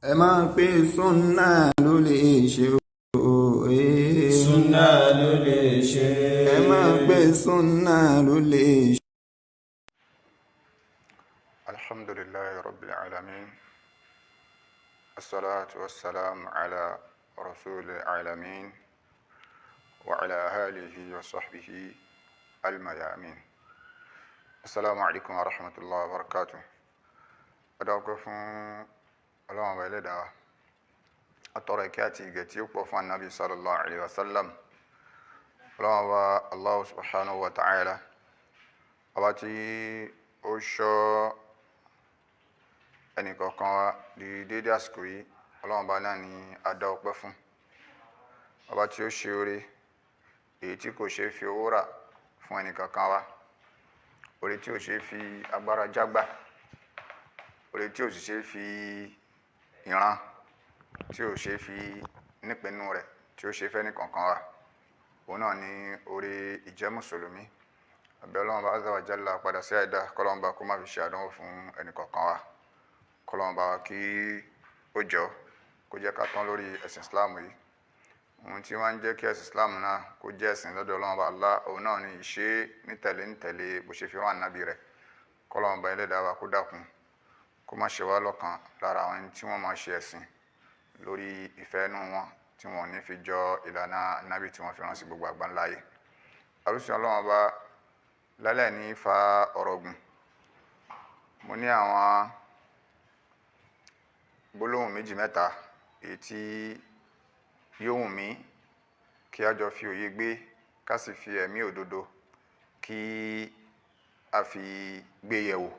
Ẹ máa pé súnà ló lè ṣe o. Súnà ló lè ṣe. Ẹ máa pé súnà ló lè ṣe. الحمد لله رب العالمين، الصلاة والسلام على رسول العالمين وعلى آله وصحبه الميامين. السلام عليكم ورحمة الله وبركاته. Adáwọ́pẹ́ fún Ọlọ́run Ọba Ẹlẹ́dàá wa. Atọ́rọ̀ ìkẹ́ àti ìgẹ̀ tí ó pọ̀ fún Ànábì sallallahu alayhi wa sallam. Ọlọ́run Ọba Allah subhanahu wa ta'ala, ọba tí ó ṣọ́ ẹnìkọ̀ọ̀kan wa di déédé àsìkò yìí, Ọlọ́run Ọba náà ni a dá ọpẹ́ fún. Ọba tí ó ṣe oore èyí tí kò ṣe é fi owó rà fún ẹnìkọ̀ọ̀kan wa, oore tí ò ṣe é fi agbára jágbà, oore tí ò sì ṣe é fi ìran, tí ò ṣe é fi nípinnu rẹ̀, tí ó ṣe fẹ́ nìkọ̀ọ̀kan wa, òun náà ni oore ìjẹ́ mùsùlùmí. Àbí Ọlọ́run Bá azza wa jalla, padà sí àìdá, kọ́lọ́run bá kó má fi ṣe àdánwò fún ẹnìkọ̀ọ̀kan wa. Kọ́lọ́run bá kí ó jọ kó jẹ́ ká tán lórí ẹ̀sìn Islam yìí. Ohun tí wọ́n ń jẹ́ kí ẹ̀sìn Islam náà kó jẹ́ ẹ̀sìn lọ́dọ̀ Ọlọ́run Bá Allah, òun náà ni ìṣe nítẹ̀lé nítẹ̀lé bó ṣe fi rán ànábì rẹ̀. Kọ́lọ́run Bá Ẹlẹ́dàá wa kó dákun, kó má ṣe wá lọ́kàn lára àwọn ẹni tí wọ́n máa ṣe ẹ̀sìn lórí ìfẹ́ inú wọn, tí wọ́n ò ní fi jọ ìlànà ànábì tí wọ́n fi rán sí gbogbo àgbáńlá ayé. Àrùsí Ọlọ́run Bá lálẹ́ ní fa ọ̀rọ̀ gùn. Mo ní àwọn gbólóhùn méjì mẹ́ta èyí tí yóò wù mí kí a jọ fi òye gbé, ká sì fi ẹ̀mí òdodo kí a fi gbé yẹ̀wò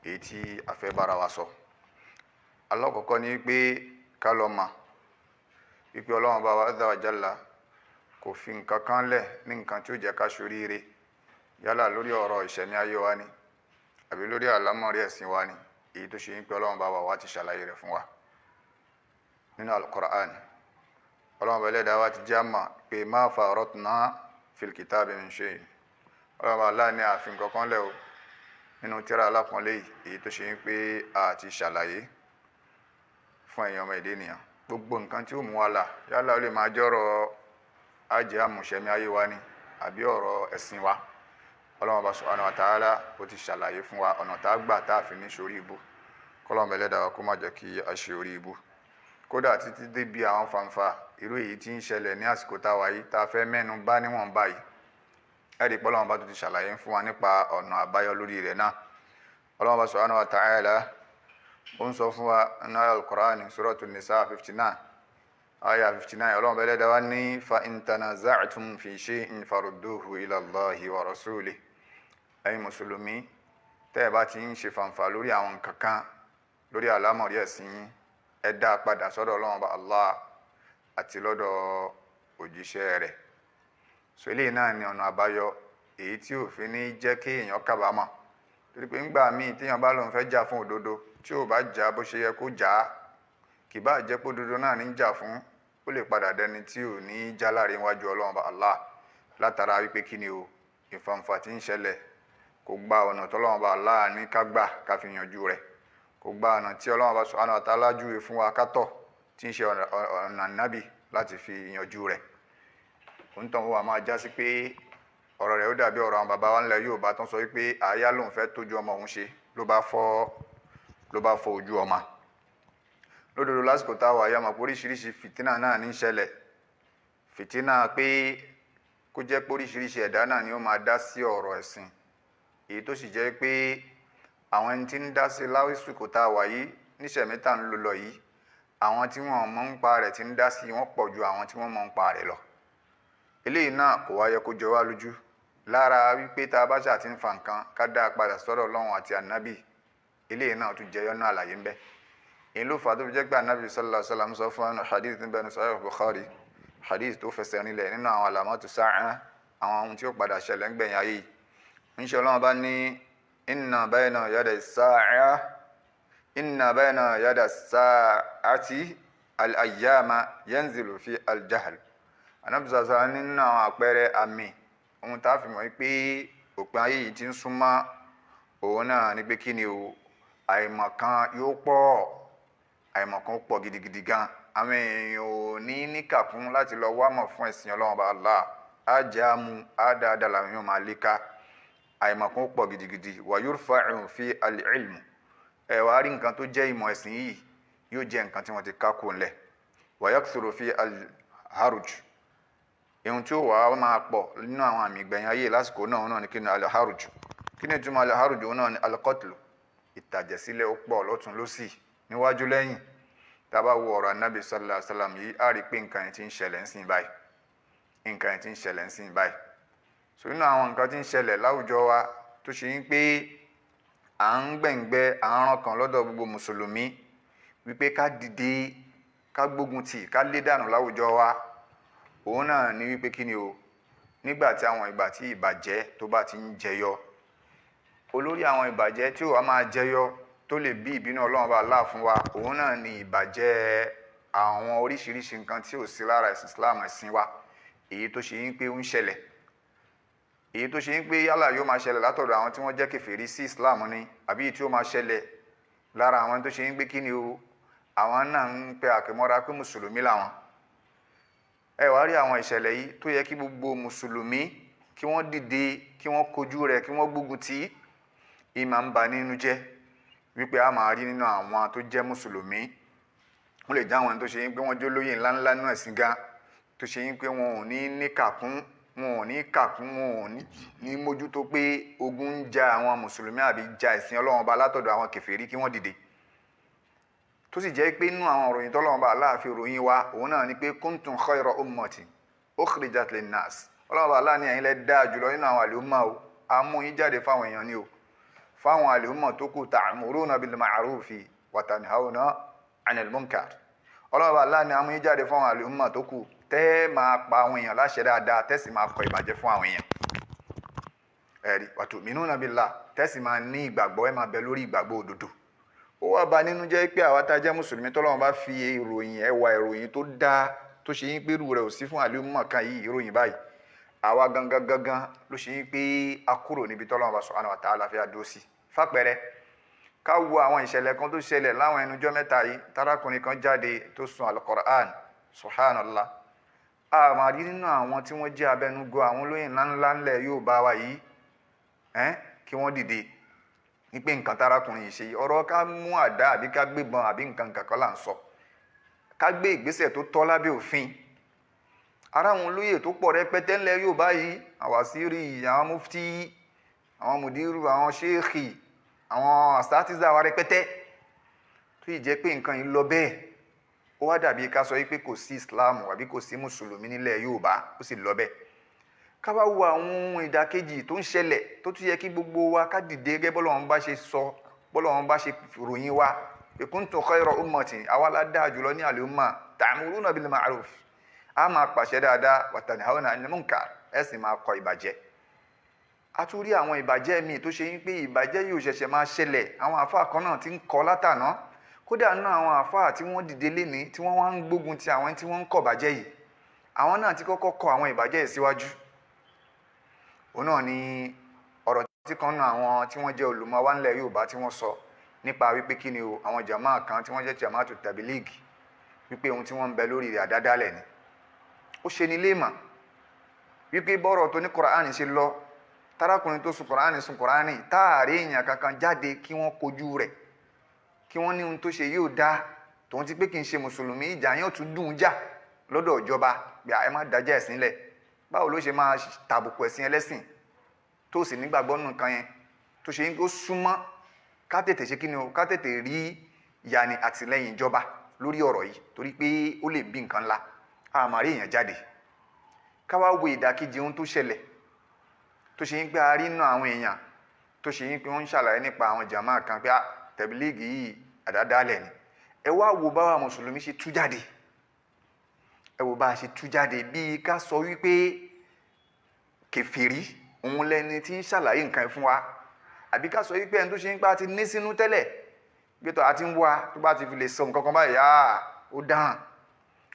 èyí tí a fẹ́ bára wa sọ. Alákọ̀ọ́kọ́ ni pé ká lọ mọ̀ wípé Ọlọ́run Bá wa azza wa jalla kò fi nǹkan kan lẹ̀ ní nǹkan tí ó jẹ́ ká ṣoríire, yálà lórí ọ̀rọ̀ ìṣẹ̀mí ayé wa ni àbí lórí àlámọ̀rí ẹ̀sìn wa ni, èyí tó ṣe ń pé Ọlọ́run Bá wa wá ti ṣàlàyé rẹ̀ fún wa nínú Al-Qur'an. Ọlọ́run Bá Ẹlẹ́dàá wa ti já mà pé ma faratna fil kitabi min shay. Ọlọ́run Bá láà ní ààfin kankan lẹ̀ o nínú tírà alápọ̀nlé yìí, èyí tó ṣe ń pé a ti ṣàlàyé fún ẹ̀yin ọmọ èdè ènìyàn. Gbogbo nǹkan tí ó mú wa là, yálà ó lè máa jọ́rọ̀ ajé àmùṣẹ́mí ayé wa ni àbí ọ̀rọ̀ ẹ̀sìn wa, Ọlọ́run Bá subhanahu wa ta'ala ó ti ṣàlàyé fún wa ọ̀nà tá a gbà tá a fi ní sórí ibú. Kọ́lọ́run Ẹlẹ́dàá wa kó má jẹ́ kí a ṣe orí ibú. Kódà títí débi àwọn fanfa irú èyí tí ń ṣẹlẹ̀ ní àsìkò tá a wà yìí, tá a fẹ́ mẹ́nu bá níwọ̀n báyìí, ẹ̀rí pé Ọlọ́run Bá tó ti ṣàlàyé fún wa nípa ọ̀nà àbáyọ lórí rẹ̀ náà. Ọlọ́run Bá subhanahu wa ta'ala ó ń sọ fún wa nínú Al-Qur'an, Suratul Nisa 59, aya 59. Ọlọ́run Bá Ẹlẹ́dàá wa ní fa in tanaza'tum fi shay'in farudduhu ila Allahi wa rasulihi. Ẹ̀yin mùsùlùmí, tẹ́ ẹ bá ti ń ṣe fàǹfà lórí àwọn nǹkan kan lórí àlámọ̀rí ẹ̀sìn yín, ẹ dá a padà sọ́dọ̀ Ọlọ́run Bá Allah àti lọ́dọ̀ òjíṣẹ́ rẹ̀. So eléyìí náà ni ọ̀nà àbáyọ èyí tí òfin ní jẹ́ kí èèyàn kábàámọ̀, torí pé ńgbà míì téèyàn bá lòun fẹ́ jà fún òdodo, tí ò bá jà bó ṣe yẹ kó jà á, kì bá jẹ́ pé òdodo náà ní jà fún, ó lè padà dẹni tí ò ní já láre níwájú Ọlọ́run Bá Allah, látara wípé kí ni o, ìfàǹfà tí ń ṣẹlẹ̀ kò gba ọ̀nà tọ́lọ́run Bá Allah ní ká gbà ká fi yanjú rẹ̀, kò gba ọ̀nà tí Ọlọ́run Bá subhanahu wa ta'ala júwe fún wa ká tọ̀, tí ń ṣe ọ̀nà nábì láti fi yanjú rẹ̀. Òun tàn wọ́n máa já sí pé ọ̀rọ̀ rẹ̀ ó dàbí ọ̀rọ̀ àwọn bàbá wa ńlẹ̀ Yorùbá tó ń sọ wípé àáyá lòun fẹ́ tójú ọmọ òun ṣe, ló bá fọ́ ojú ọmọ. Lódodo, lásìkò táwa àyà mọ̀ pé oríṣiríṣi fìtínà náà ní í ṣẹlẹ̀. Fìtínà pé kó jẹ́ pé oríṣiríṣi ẹ̀dá náà ni ó máa dá sí ọ̀rọ̀ ẹ̀sìn, èyí tó sì jẹ́ pé àwọn ẹni tí ń dá sí lásìkò tá a wà yìí, níṣẹ̀mí tá à ń lò lọ yìí, àwọn tí wọ́n mọ̀ ń pa rẹ̀ tí ń dá sí wọ́n pọ̀ ju àwọn tí wọ́n mọ̀ ń pa rẹ̀ lọ. Eléyìí náà kò wá yẹ kó jọ wá lójú lára wípé tá a bá ṣáà ti ń fa nǹkan, ká dá a padà sọ́dọ̀ Ọlọ́run àti ànábì. Eléyìí náà tún jẹyọ náà àlàyé ń bẹ. Èyí ló fà á tó fi jẹ́ pé ànábì sallallahu alaihi wasallam sọ fún hadith níbẹ̀ ní Sahih Bukhari, hadith tó fẹsẹ̀ rinlẹ̀ nínú àwọn alamatu sa'a, àwọn ohun tí ó padà ṣẹlẹ̀ ńgbẹ̀yìn ayé yìí. Ń ṣe Ọlọ́run bá ní inna bayna yada sa'a, inna bayna yada sa'ati al-ayyama yanzilu fi al-jahl. Ànábì sàṣà nínú àwọn àpẹẹrẹ àmì ohun tá a fi mọ̀ pé òpin ayé yìí ti ń súnmọ́, òun náà ni pé kí ni o, àìmọ̀kan yóò pọ̀. Àìmọ̀kan ó pọ̀ gidigidi gan. Àwọn èèyàn ò ní níkàkún láti lọ wámọ̀ fún ẹ̀sìn Ọlọ́run bá Allah. Á jẹ́ àmú á dáadáa làwọn èèyàn máa lé ká. Àìmọ̀kan ó pọ̀ gidigidi. Wa yurfa'u fi al-ilmu, ẹ wàá rí nǹkan tó jẹ́ ìmọ̀ ẹ̀sìn yìí yóò jẹ́ nǹkan tí wọ́n ti ká kó ńlẹ̀. Wa yakthuru fi al-haruj, ihun tí ó wà á máa pọ̀ nínú àwọn àmì ìgbẹ̀yìn ayé lásìkò náà náà ni kí ni al-haruj. Kí ni ìtumọ̀ al-haruj? Òun náà ni al-qatlu, ìtàjẹ̀sílẹ̀ ó pọ̀ lọ́tún lọ́sì, níwájú lẹ́yìn. Tá a bá wo ọ̀rọ̀ Anábì sallallahu alaihi wasallam yìí, á rí i pé nǹkan yẹn ti ń ṣẹlẹ̀ ń sìn báyìí, nǹkan yẹn ti ń ṣẹlẹ̀ ń sìn báyìí. So nínú àwọn nǹkan tí ń ṣẹlẹ̀ láwùjọ wa tó ṣe ń pé à ń gbẹ̀ngbẹ́, à ń ràn kan lọ́dọ̀ gbogbo mùsùlùmí wípé ká dìde, ká gbógun tì, ká lé dànù láwùjọ wa, òun náà ní wípé kí ni o, nígbà tí àwọn ìgbà tí ìbàjẹ́ tó bá ti ń jẹyọ, olórí àwọn ìbàjẹ́ tí ó wá máa jẹyọ tó lè bí ìbínú Ọlọ́run bá Allah fún wa, òun náà ni ìbàjẹ́ àwọn oríṣiríṣi nǹkan tí ò sí lára ẹ̀sìn Islam, ẹ̀sìn wa, èyí tó ṣe yín pé ó ń ṣẹlẹ̀, èyí tó ṣe yín pé yálà yóò máa ṣẹlẹ̀ látọ̀dọ̀ àwọn tí wọ́n jẹ́ kèfèrí sí Islam ni, àbí èyí tí ó máa ṣẹlẹ̀ lára àwọn tó ṣe yín pé kí ni o, àwọn náà ń pe àkèmọ́ra pé mùsùlùmí làwọn. Ẹ wá rí àwọn ìṣẹ̀lẹ̀ yìí tó yẹ kí gbogbo mùsùlùmí kí wọ́n dìde, kí wọ́n kojú rẹ̀, kí wọ́n gbógun tì í. Ìmọ̀ ń bà nínú jẹ́ wípé a máa rí nínú àwọn tó jẹ́ mùsùlùmí, wọ́n lè já àwọn tó ṣe yín pé wọ́n jó lóyè ńláńlá nínú ẹ̀sìn gan, tó ṣe yín pé wọn ò ní ní kàkún, wọn ò ní kàkún, wọn ò ní mójútó pé ogun ń ja àwọn mùsùlùmí àbí ja ẹ̀sìn Ọlọ́run ọba látọ̀dọ̀ àwọn kèfèrí, kí wọ́n dìde. Tó sì jẹ́ pé inú àwọn òròyìn tọ́lọ́run ọba Allah fi ròyìn wa, òun náà ni pé kuntum khayra ummati ukhrijat linnas. Ọlọ́run ọba Allah ní ẹ̀yin lẹ dáa jùlọ nínú àwọn àlùmọ́ o, a mú yín jáde fáwọn èèyàn ni o, fáwọn àlùmọ́ tó kù, ta'muruna bil ma'rufi wa tanhauna 'anil munkar. Ọlọ́run ọba Allah ní a mú yín jáde fáwọn àlùmọ́ tó kù, tẹ́ máa pa àwọn èèyàn láṣẹ dáadáa, tẹ́ sì máa kọ ìbàjẹ́ fún àwọn èèyàn. Ẹ̀rí wa tu'minuna billah, tẹ́ sì máa ní ìgbàgbọ́, ẹ máa bẹ lórí ìgbàgbọ́ òdodo. Ó wá bà nínú jẹ́ pé àwa tá a jẹ́ mùsùlùmí, tọ́lọ́run bá fi ìròyìn ẹwà, ìròyìn tó dáa tó ṣe yín pé irú rẹ̀ ò sí fún àlùmọ̀ kan yìí, ìròyìn báyìí, àwa gangan gangan ló ṣe yín pé a kúrò níbi tọ́lọ́run bá subhanahu wa ta'ala fi àdó sí. Fàpẹẹrẹ, ká wo àwọn ìṣẹ̀lẹ̀ kan tó ṣẹlẹ̀ láwọn ẹnujọ́ mẹ́ta yìí, tarákùnrin kan jáde tó sun Al-Qur'an, subhanallah. A máa rí nínú àwọn tí wọ́n jẹ́ abẹnugan, àwọn olóyè ńláńlá ńlẹ̀ yóò bá wa yìí, kí wọ́n dìde ní pé nǹkan tarákùnrin yìí ṣe, ọ̀rọ̀ ká mú àdá àbí ká gbébọn àbí nǹkan kankan là ń sọ, ká gbé ìgbésẹ̀ tó tọ́ lábẹ́ òfin. Ara àwọn olóyè tó pọ̀ rẹpẹtẹ ńlẹ̀ yóò báyìí, àwọn àṣírí, àwọn mufti, àwọn mùdírù, àwọn ṣéèkì, àwọn àsátìzà wa rẹpẹtẹ, tó yìí jẹ́ pé nǹkan yìí lọ bẹ́ẹ̀, ó wá dàbí ká sọ pé kò sí Islam àbí kò sí mùsùlùmí nílẹ̀ Yorùbá, ó sì lọ bẹ́ẹ̀. Ká wá wo àwọn ohun ìdàkejì tó ń ṣẹlẹ̀ tó tún yẹ kí gbogbo wa ká dìde gẹ́gẹ́ bọ́lọ́run bá ṣe sọ, bọ́lọ́run bá ṣe ròyìn wa pé kuntum khayra ummatin, àwa la dáa jùlọ ní àlùmọ́, ta'muruna bil ma'ruf, a máa pàṣẹ dáadáa, wa tanhauna 'anil munkar, ẹ sì máa kọ ìbàjẹ́. A tún rí àwọn ìbàjẹ́ míì tó ṣe yín pé ìbàjẹ́ yìí ò ṣẹ̀ṣẹ̀ máa ṣẹlẹ̀, àwọn àfáà kan náà ti ń kọ́ látàná. Kódà náà àwọn àfáà tí wọ́n dìde lénìí tí wọ́n wá ń gbógun ti àwọn tí wọ́n ń kọ̀ bàjẹ́ yìí, àwọn náà ti kọ́kọ́ kọ àwọn ìbàjẹ́ yìí síwájú. Òun náà ni ọ̀rọ̀ tí kan náà àwọn tí wọ́n jẹ́ olùmọ̀ wa ńlẹ̀ Yorùbá tí wọ́n sọ nípa wípé kí ni o, àwọn jàmáà kan tí wọ́n jẹ́ jamaatu tabiligi, wípé ohun tí wọ́n ń bẹ lórí rẹ̀ àdádálẹ̀ ni. Ó ṣe ni léèmà wípé bọ́rọ̀ tó ní Kùránì ṣe lọ, tarákùnrin tó sun Kùránì sun Kùránì, táàrí èèyàn kankan jáde kí wọ́n kojú rẹ̀, kí wọ́n ní ohun tó ṣe yóò dáa, tòun ti pé kì í ṣe mùsùlùmí, ìjà yẹn ò tún dùn jà lọ́dọ̀ ìjọba pé ẹ má dájà ẹ̀sìn lẹ̀. Báwo ló ṣe máa tàbùkù ẹ̀sìn ẹlẹ́sìn tó sì nígbàgbọ́ nù nǹkan yẹn, tó ṣe ó súnmọ́ ká tètè ṣe kí ni o, ká tètè rí yàní àtìlẹ́yìn ìjọba lórí ọ̀rọ̀ yìí, torí pé ó lè bí nǹkan ńlá. A máa rí èèyàn jáde. Ká wá wo ìdàkejì ohun tó ṣẹlẹ̀ tó ṣe ń pé a rí nínú àwọn èèyàn tó ṣe ń pé wọ́n ń ṣàlàyé nípa àwọn jàmáà kan pé tẹ̀bílíìgì yìí àdádálẹ̀ ni. Ẹ wá wo báwa mùsùlùmí ṣe tú jáde, ẹ wo bá a ṣe tú jáde, bíi ká sọ wípé kèfèrí òun lẹni tí ń ṣàlàyé nǹkan ẹ̀ fún wa, àbí ká sọ wípé ẹni tó ṣe ń pa ti ní sínú tẹ́lẹ̀ gbé tó a ti ń wá, tó bá ti fi lè sọ nǹkan kan báyìí, ó dáràn.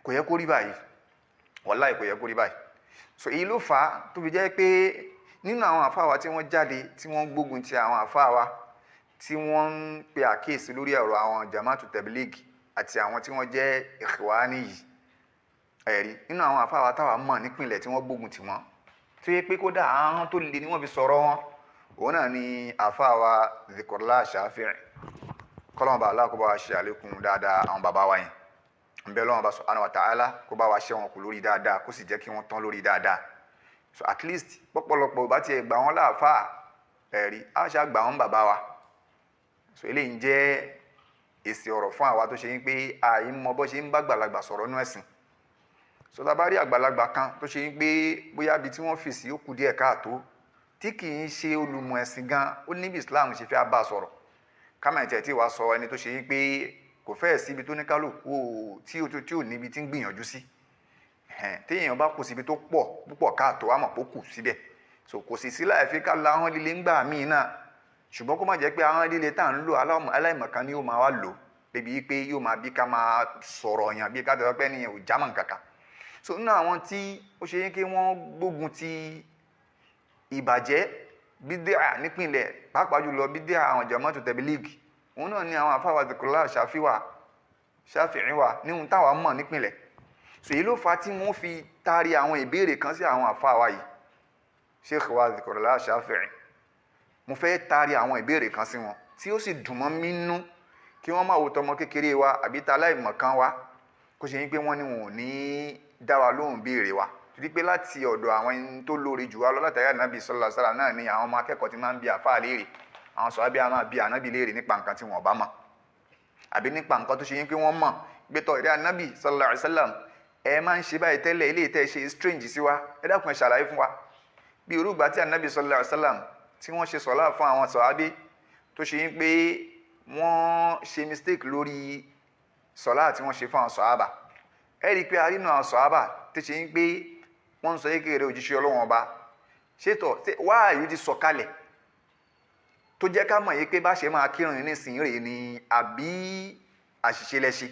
Kò yẹ kó rí báyìí, wàláì kò yẹ kó rí báyìí. So èyí ló fà á tó fi jẹ́ pé nínú àwọn àfáà wa tí wọ́n jáde, tí wọ́n gbógun ti àwọn àfáà wa tí wọ́n ń pe àkíyèsí lórí ọ̀rọ̀ àwọn jamaatu tabiligi, àti àwọn tí wọ́n jẹ́ Ikhwani yìí. Ẹ̀rí nínú àwọn àfáà wa táwa mọ̀ nípìnlẹ̀ tí wọ́n gbógun tì wọ́n, tó yẹ pé kódà ahọ́n tó le ni wọ́n fi sọ̀rọ̀ wọn, òun náà ni àfáà wa Zikrullah Shafi'i. Kọ́lọ́mù bá aláà kó bá wa ṣe àlékún dáadáa àwọn bàbá wa yẹn. Ń bẹ Ọlọ́run bá subhanahu wa ta'ala kó bá wa ṣe wọn kù lórí dáadáa, kó sì jẹ́ kí wọ́n tán lórí dáadáa. So at least pọ̀pọ̀lọpọ̀ bá tiẹ̀ gbà wọ́n láàfáà, ẹ̀rí á ṣá gbà wọ́n bàbá wa. So eléyìí ń jẹ́ èsì ọ̀rọ̀ fún àwa tó ṣe yín pé àìmọ̀ bó ṣe ń bá àgbàlagbà sọ̀rọ̀ nú ẹ̀sìn. So tá a bá rí àgbàlagbà kan tó ṣe yín pé bóyá ibi tí wọ́n fì sí ó kù díẹ̀ káàtó, tí kì í ṣe olùmọ̀ ẹ̀sìn gan, ó níbi Islam ṣe fẹ́ bá a sọ̀rọ̀, kámẹ́ tẹ̀ tí wàá sọ ẹni tó ṣe yín pé kò fẹ́ẹ̀ síbi tó ní kálukú tí ò níbi tí ń gbìyànjú sí. Téèyàn bá kù síbi tó pọ̀ púpọ̀ káàtó, á mọ̀ pé ó kù síbẹ̀. So kò sì sí láì fi ká la ahọ́n líle ńgbà míì náà, ṣùgbọ́n kó má jẹ́ pé ahọ́n líle tá à ń lò, aláìmọ̀kan ni yóò máa wá lò débi pé yóò máa bí ká máa sọ̀rọ̀ yàn bí ká tẹ̀sán pé ẹnìyẹn ò jámọ́ nǹkankan. So nínú àwọn tí ó ṣe yín kí wọ́n gbógun ti ìbàjẹ́ bídíà nípìnlẹ̀, pàápàá jùlọ bídíà àwọn Jama'atu Tabligh, òun náà ni àwọn àfáwà Zikrullah Shafi'i wà níhun táwa mọ̀ nípìnlẹ̀. So èyí ló fà á tí wọ́n fi taari àwọn ìbéèrè kan sí àwọn àfáwà yìí, Sheikh wa Zikrullah Shafi'i. Mo fẹ́ taari àwọn ìbéèrè kan sí wọn tí ó sì dùn mọ́ mi nú, kí wọ́n má wo tọmọ kékeré wa àbí ta aláìmọ̀ kan wa, kó ṣe yín pé wọ́n ní wọn ò ní dá wa lóhùn béèrè wa, torí pé láti ọ̀dọ̀ àwọn ẹni tó lóore jù wá lọ látàrí ànábì sallallahu alaihi wasallam náà ni àwọn ọmọ akẹ́kọ̀ọ́ ti máa ń bi àfáà léèrè. Àwọn sọ̀rọ̀ bí a máa bi ànábì léèrè nípa nǹkan tí wọ́n bá mọ̀ àbí nípa nǹkan tó ṣe yín pé wọ́n mọ̀ gbé tọ̀ ìrẹ́ ànábì sallallahu alaihi wasallam, ẹ máa ń ṣe báyìí tẹ́lẹ̀, eléyìí tẹ́ ẹ ṣe strange sí wa, ẹ dákun ẹ ṣàlàyé fún wa. Bí irú ìgbà tí ànábì sallallahu alaihi wasallam tí wọ́n ṣe sọ̀lá fún àwọn sọ̀hábí, tó ṣe yín pé wọ́n ṣe mistake lórí sọ̀lá tí wọ́n ṣe fún àwọn sọ̀hábà, ẹ rí i pé a rí nínú àwọn sọ̀hábà tó ṣe yín pé wọ́n ń sọ yékèrè òjíṣẹ́ Ọlọ́run ọba ṣètò wáàyù ti sọ̀kalẹ̀ tó jẹ́ ká mọ̀ yí pé bá ṣe máa kírun nísìnyí rèé ni àbí àṣìṣe lẹ́ṣe.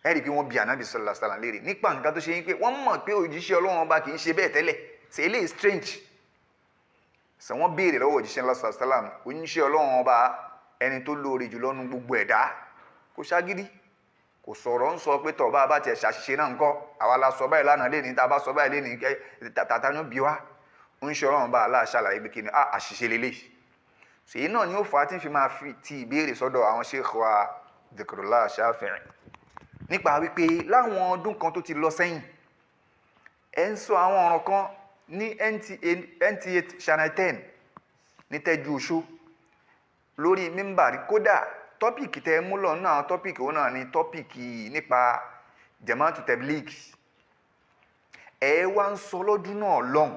Ẹ rí i pé wọ́n bi ànábì sallallahu alaihi wasallam léèrè nípa nǹkan tó ṣe yín pé wọ́n mọ̀ pé òjíṣẹ́ Ọlọ́run ọba kì í ṣe bẹ́ẹ̀ tẹ́lẹ̀, ṣe eléyìí strange. Ṣe wọ́n béèrè lọ́wọ́ òjíṣẹ́ sallallahu alaihi wasallam, òjíṣẹ́ Ọlọ́run ọba ẹni tó lóore jùlọ nu gbogbo ẹ̀dá, kò ṣagídí, kò sọ̀rọ̀ ń sọ pé tọ̀ bá a bá tiẹ̀ ṣàṣìṣe náà ńkọ́, àwa la sọ báyìí lánàá lé ní, tá a bá sọ báyìí lé ní tàtà ní bí wá ń ṣe. Ọlọ́run bá aláà ṣàlàyé bí kíni àṣìṣe lélẹ̀. Ṣèyí náà ni ó fà á tí ń fi máa fi ti ìbéèrè sọ́dọ̀ àwọn Sheikh wa Zikrullah Shafi'i nípa wípé láwọn ọdún kan tó ti lọ sẹ́yìn, ẹ ń sọ àwọn ọ̀rọ̀ kan ní NTA Channel 10 ní Tẹ́jú Oṣó lórí mímbàrí. Kódà topic tẹ mú lọ nínú àwọn topic òun náà ni topic nípa Jama'atu Tabligh. Ẹ wá ń sọ lọ́dún náà lọ́hùn,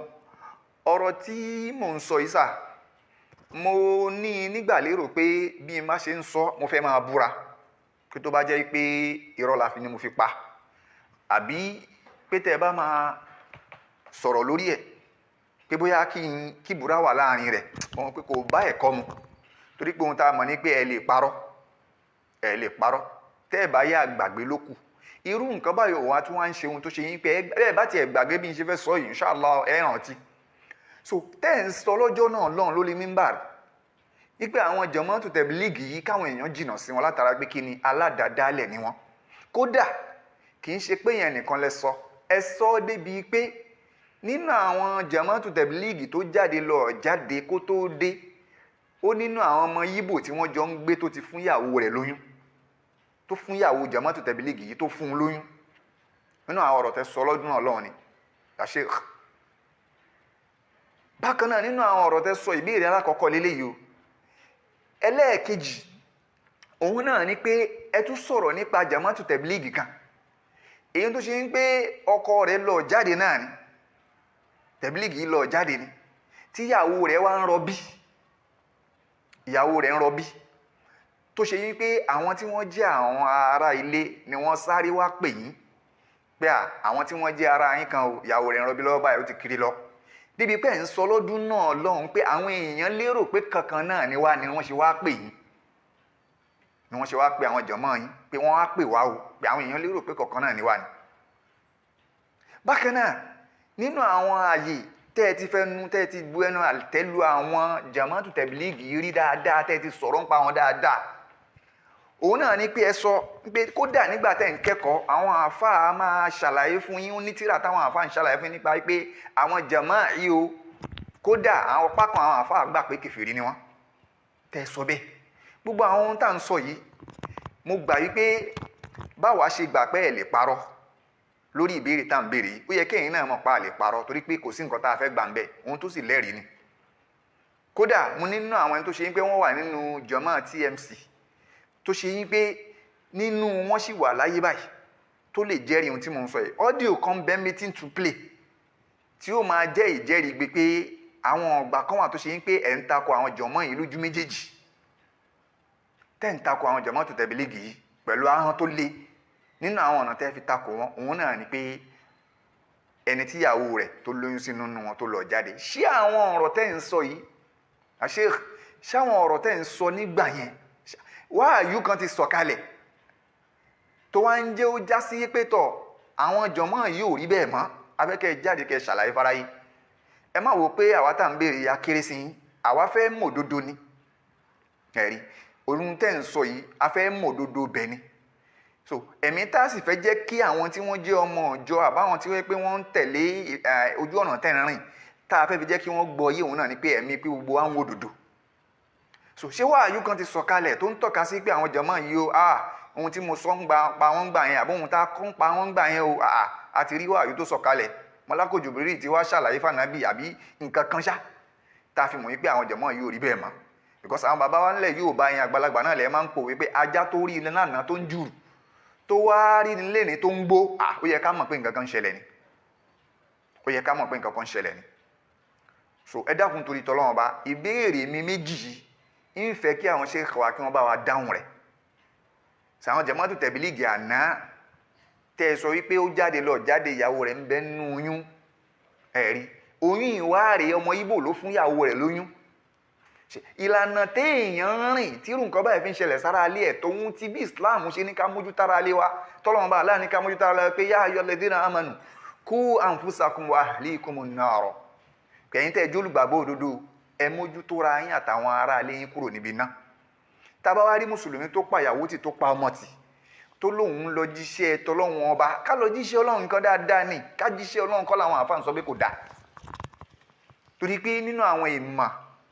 ọ̀rọ̀ tí mò ń sọ yìí sà, mo ní nígbà lérò pé bí n bá ṣe ń sọ, mo fẹ́ máa búra pé tó bá jẹ́ pé irọ́ la fi ni mo fi pa, àbí pé tẹ́ ẹ bá máa sọ̀rọ̀ lórí ẹ̀ pé bóyá kí n kí búra wà láàrin rẹ̀, wọn pé kò bá ẹ̀kọ́ mu, torí pé ohun tá a mọ̀ ní pé ẹ lè parọ́, ẹ lè parọ́, tẹ́ ẹ bá yá gbàgbé ló kù. Irú nǹkan báyìí òun á tún wá ń ṣe ohun tó ṣe yín pé ẹ bá tiẹ̀ gbàgbé bí n ṣe fẹ́ sọ yìí, inshallah ẹ rántí. So tẹ́ ẹ̀ ń sọ lọ́jọ́ náà lọ́hùn lórí mímbàr wípé àwọn Jama'atu Tabligh yìí, káwọn èèyàn jìnnà sí wọn látara pé kí ni, aládàádálẹ̀ ni wọn. Kódà kì í ṣe pé yẹn nìkan lẹ sọ, ẹ sọ débi pé nínú àwọn Jama'atu Tabligh tó jáde lọ jáde kó tó dé, ó nínú àwọn ọmọ Yíbò tí wọ́n jọ ń gbé tó ti fún ìyàwó rẹ̀ lóyún, tó fún ìyàwó Jama'atu Tabligh yìí, tó fún un lóyún. Nínú àwọn ọ̀rọ̀ tẹ́ sọ lọ́dún náà lọ́hùn ni Sheikh. Bákan náà, nínú àwọn ọ̀rọ̀ tẹ́ sọ, ìbéèrè alákọ̀ọ́kọ́ lélẹ́yìí o. Ẹlẹ́ẹ̀kejì òun náà ni pé ẹ tún sọ̀rọ̀ nípa Jama'atu Tabligh kan, èyí tó ṣe ń pé ọkọ rẹ̀ lọ jáde náà ni Tabligh yìí lọ jáde ni, tíyàwó rẹ̀ wá ń rọbí, ìyàwó rẹ̀ ń rọbí, tó ṣe yí pé àwọn tí wọ́n jẹ́ àwọn ará ilé ni wọ́n sáré wá pè yín pé àwọn tí wọ́n jẹ́ ará yín kan o, ìyàwó rẹ̀ ń rọbí lọ́wọ́ báyìí, ó ti kiri lọ, débi pé ẹ̀ ń sọ lọ́dún náà lọ́hùn pé àwọn èèyàn lérò pé kankan náà ni wá ni wọ́n ṣe wá pè yín, ni wọ́n ṣe wá pè àwọn jọ̀mọ́ yín pé wọ́n á pè wá o, pé àwọn èèyàn lérò pé kankan náà ni wá ni. Bákan náà, nínú àwọn ààyè tẹ́ ẹ ti fẹ́ nu, tẹ́ ẹ ti bu ẹnu àtẹ́lu àwọn Jama'atu Tabligh rí dáadáa, tẹ́ ẹ ti sọ̀rọ̀ ń pa wọn dáadáa, Òun náà ni pé ẹ sọ pé kódà nígbà tẹ́ ń kẹ́kọ̀ọ́, àwọn àáfàá máa ṣàlàyé fún yín ní tíra táwọn àáfàá ń ṣàlàyé fún yín nípa pé àwọn jàmáà yìí o, kódà àwọn pákan àwọn àáfàá gbà pé kèfèrí ni wọ́n. Tẹ́ ẹ sọ bẹ́ẹ̀, gbogbo àwọn ohun tá à ń sọ yìí, mo gbà wípé báwa ṣe gbà pé ẹ lè parọ́ lórí ìbéèrè tá à ń béèrè yìí, ó yẹ kéèyàn náà mọ̀ pa lè parọ́, torí pé kò sí nǹkan tá a fẹ́ gbà ń bẹ̀, ohun tó sì lẹ́rìí ni. Kódà mo nínú àwọn ẹni tó ṣe yín pé wọ́n wà nínú jàmáà TMC, tó ṣe yín pé nínú wọn sì wà láyé báyìí, tó lè jẹ́rìí ohun tí mo ń sọ yìí. Audio kan bẹ́ẹ̀ meeting to play tí ó máa jẹ́ ìjẹ́rìí gbé pé àwọn ọgbà kan wà tó ṣe yín pé ẹ̀ ń takò àwọn jọ̀mọ́ yìí lójú méjèèjì, tẹ́ ń takò àwọn jọ̀mọ́ tó tẹ̀bílíìgì yìí pẹ̀lú ahọ́n tó le. Nínú àwọn ọ̀nà tẹ́ fi takò wọn, òun náà ni pé ẹni tíyàwó rẹ̀ tó lóyún sínú nínú wọn tó lọ jáde. Ṣé àwọn ọ̀rọ̀ tẹ́ ń sọ yìí, àṣé ṣáwọn ọ̀rọ̀ tẹ́ ń sọ nígbà yẹn, wáàyù kan ti sọ̀kalẹ̀ tó wá ń jẹ́ ó já sí pé tọ̀ àwọn jọ̀mọ́ yìí ò rí bẹ́ẹ̀ mọ́, afẹ́kẹ́ jáde kẹ́ ṣàlàyé fáráyé? Ẹ má wo pé àwa tá à ń béèrè ya kéré sí yín, àwa fẹ́ mọ̀ òdodo ni. Ẹ̀rí ohun tẹ́ ń sọ yìí, a fẹ́ mọ̀ òdodo bẹ̀ ni. So ẹ̀mí tá a sì fẹ́ jẹ́ kí àwọn tí wọ́n jẹ́ ọmọ ọ̀jọ́ àbáwọn tí wọ́n pé wọ́n ń tẹ̀lé ojú ọ̀nà tẹ́ ń rìn, tá a fẹ́ fi jẹ́ kí wọ́n gbọ́ yé, òun náà ni pé ẹ̀mí pé gbogbo wa ń wo òdodo. So ṣé wáàyù kan ti sọ̀kalẹ̀ tó ń tọ́ka sí pé àwọn jàmáà yìí o, ah, ohun tí mo sọ ń gba pa wọ́n gbà yẹn, àbí ohun tá a kọ́ ń pa wọ́n gbà yẹn o, ah, àti rí wáàyù tó sọ̀kalẹ̀, mọ́lákò Jùbírì tí wàá ṣàlàyé fànàbì àbí nǹkan kan ṣá, tá a fi mọ̀ wípé àwọn jàmáà yìí ò rí bẹ́ẹ̀ mọ́? Because àwọn bàbá wa ńlẹ̀ yóò bá yẹn, àgbàlagbà náà lẹ̀ máa ń pò wípé ajá tó rí ilé lánàá tó ń jùrù, tó wá rí ní lẹ́ni tó ń gbó, ah, ó yẹ ká mọ̀ pé nǹkan kan ń ṣẹlẹ̀ ni. Ó yẹ ká mọ̀ pé nǹkan kan ń ṣẹlẹ̀ ni. So ẹ dákun, torí tọ́lọ́wọ́n bá, ìbéèrè mi méjì yìí, ń fẹ́ kí àwọn ṣe wa kí wọ́n bá wa dáhùn rẹ̀. Sàwọn jàmáàtù tẹ̀bílíìgì àná tẹ́ ẹ sọ wípé ó jáde lọ jáde, ìyàwó rẹ̀ ń bẹ nínú oyún, ẹ̀rí oyún ìwáàrè, ọmọ Ìgbò ló fún ìyàwó rẹ̀ lóyún. Ìlànà téèyàn ń rìn tí irú nǹkan báyìí fi ń ṣẹlẹ̀ sára alé ẹ̀, tóun ti bí Islam ṣe ní ká mójú tára alé wa, tọ́lọ́run bá aláà ní ká mójú tára alé wa pé yá ayọ̀ lẹ́dínà amanu kú anfusakum wa ahlikumun nar, kẹ̀yìn tẹ́ ẹ jólùgbàgbọ́ òdodo, ẹ mójútó ra yín àtàwọn ará alé yín kúrò níbi iná. Tá bá wá rí mùsùlùmí tó pa ìyàwó tì, tó pa ọmọ tì, tó lóun lọ jíṣẹ́ tọlọ́run ọba, ká lọ jíṣẹ́ Ọlọ́run nǹkan dáadáa ni ká jíṣẹ́ Ọlọ́run kọ́ làwọn àfáà ń sọ pé kò dáa. Torí pé nínú àwọn ìmọ̀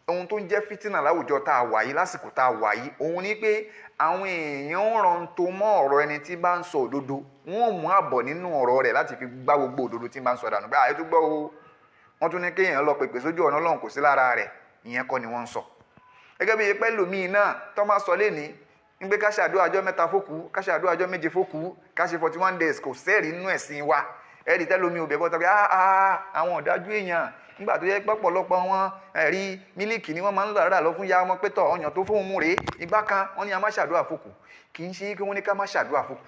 ohun tó ń jẹ́ fìtínà láwùjọ tá a wà yìí, lásìkò tá a wà yìí, òun ni pé àwọn èèyàn ń ran tó mọ́ ọ̀rọ̀ ẹni tí bá ń sọ òdodo, wọ́n ò mú àbọ̀ nínú ọ̀rọ̀ rẹ̀ láti fi gbá gbogbo òdodo tí bá ń sọ dànù, pé àyè tó gbọ́ o, wọ́n tún ní kéèyàn lọ pèpè sójú ọ̀nà Ọlọ́run, kò sí lára rẹ̀. Ìyẹn kọ́ ni wọ́n ń sọ. Gẹ́gẹ́ bí pẹ́ lòmíì náà tó máa sọ lénìí ń gbé ká ṣàdúrà ọjọ́ 3 fókù, ká ṣàdúrà ọjọ́ 7 fókù, ká ṣe 41 days, kò sẹ́ẹ̀rí nínú ẹ̀sìn wa. Ẹ̀rí tẹ́lómi ò bẹ̀ bọ́ tọ́ pé àwọn ọ̀dájú èèyàn, nígbà tó yẹ pọ̀pọ̀lọpọ̀ wọn, ẹ̀rí mílíkì ni wọ́n máa ń lọ rà lọ fún ya wọn pé tọ̀ ọyàn tó fóun mú rèé ìgbà kan, wọ́n ní a má ṣàdúrà fókù. Kì í ṣe pé wọ́n ní ká má ṣàdúrà fókù,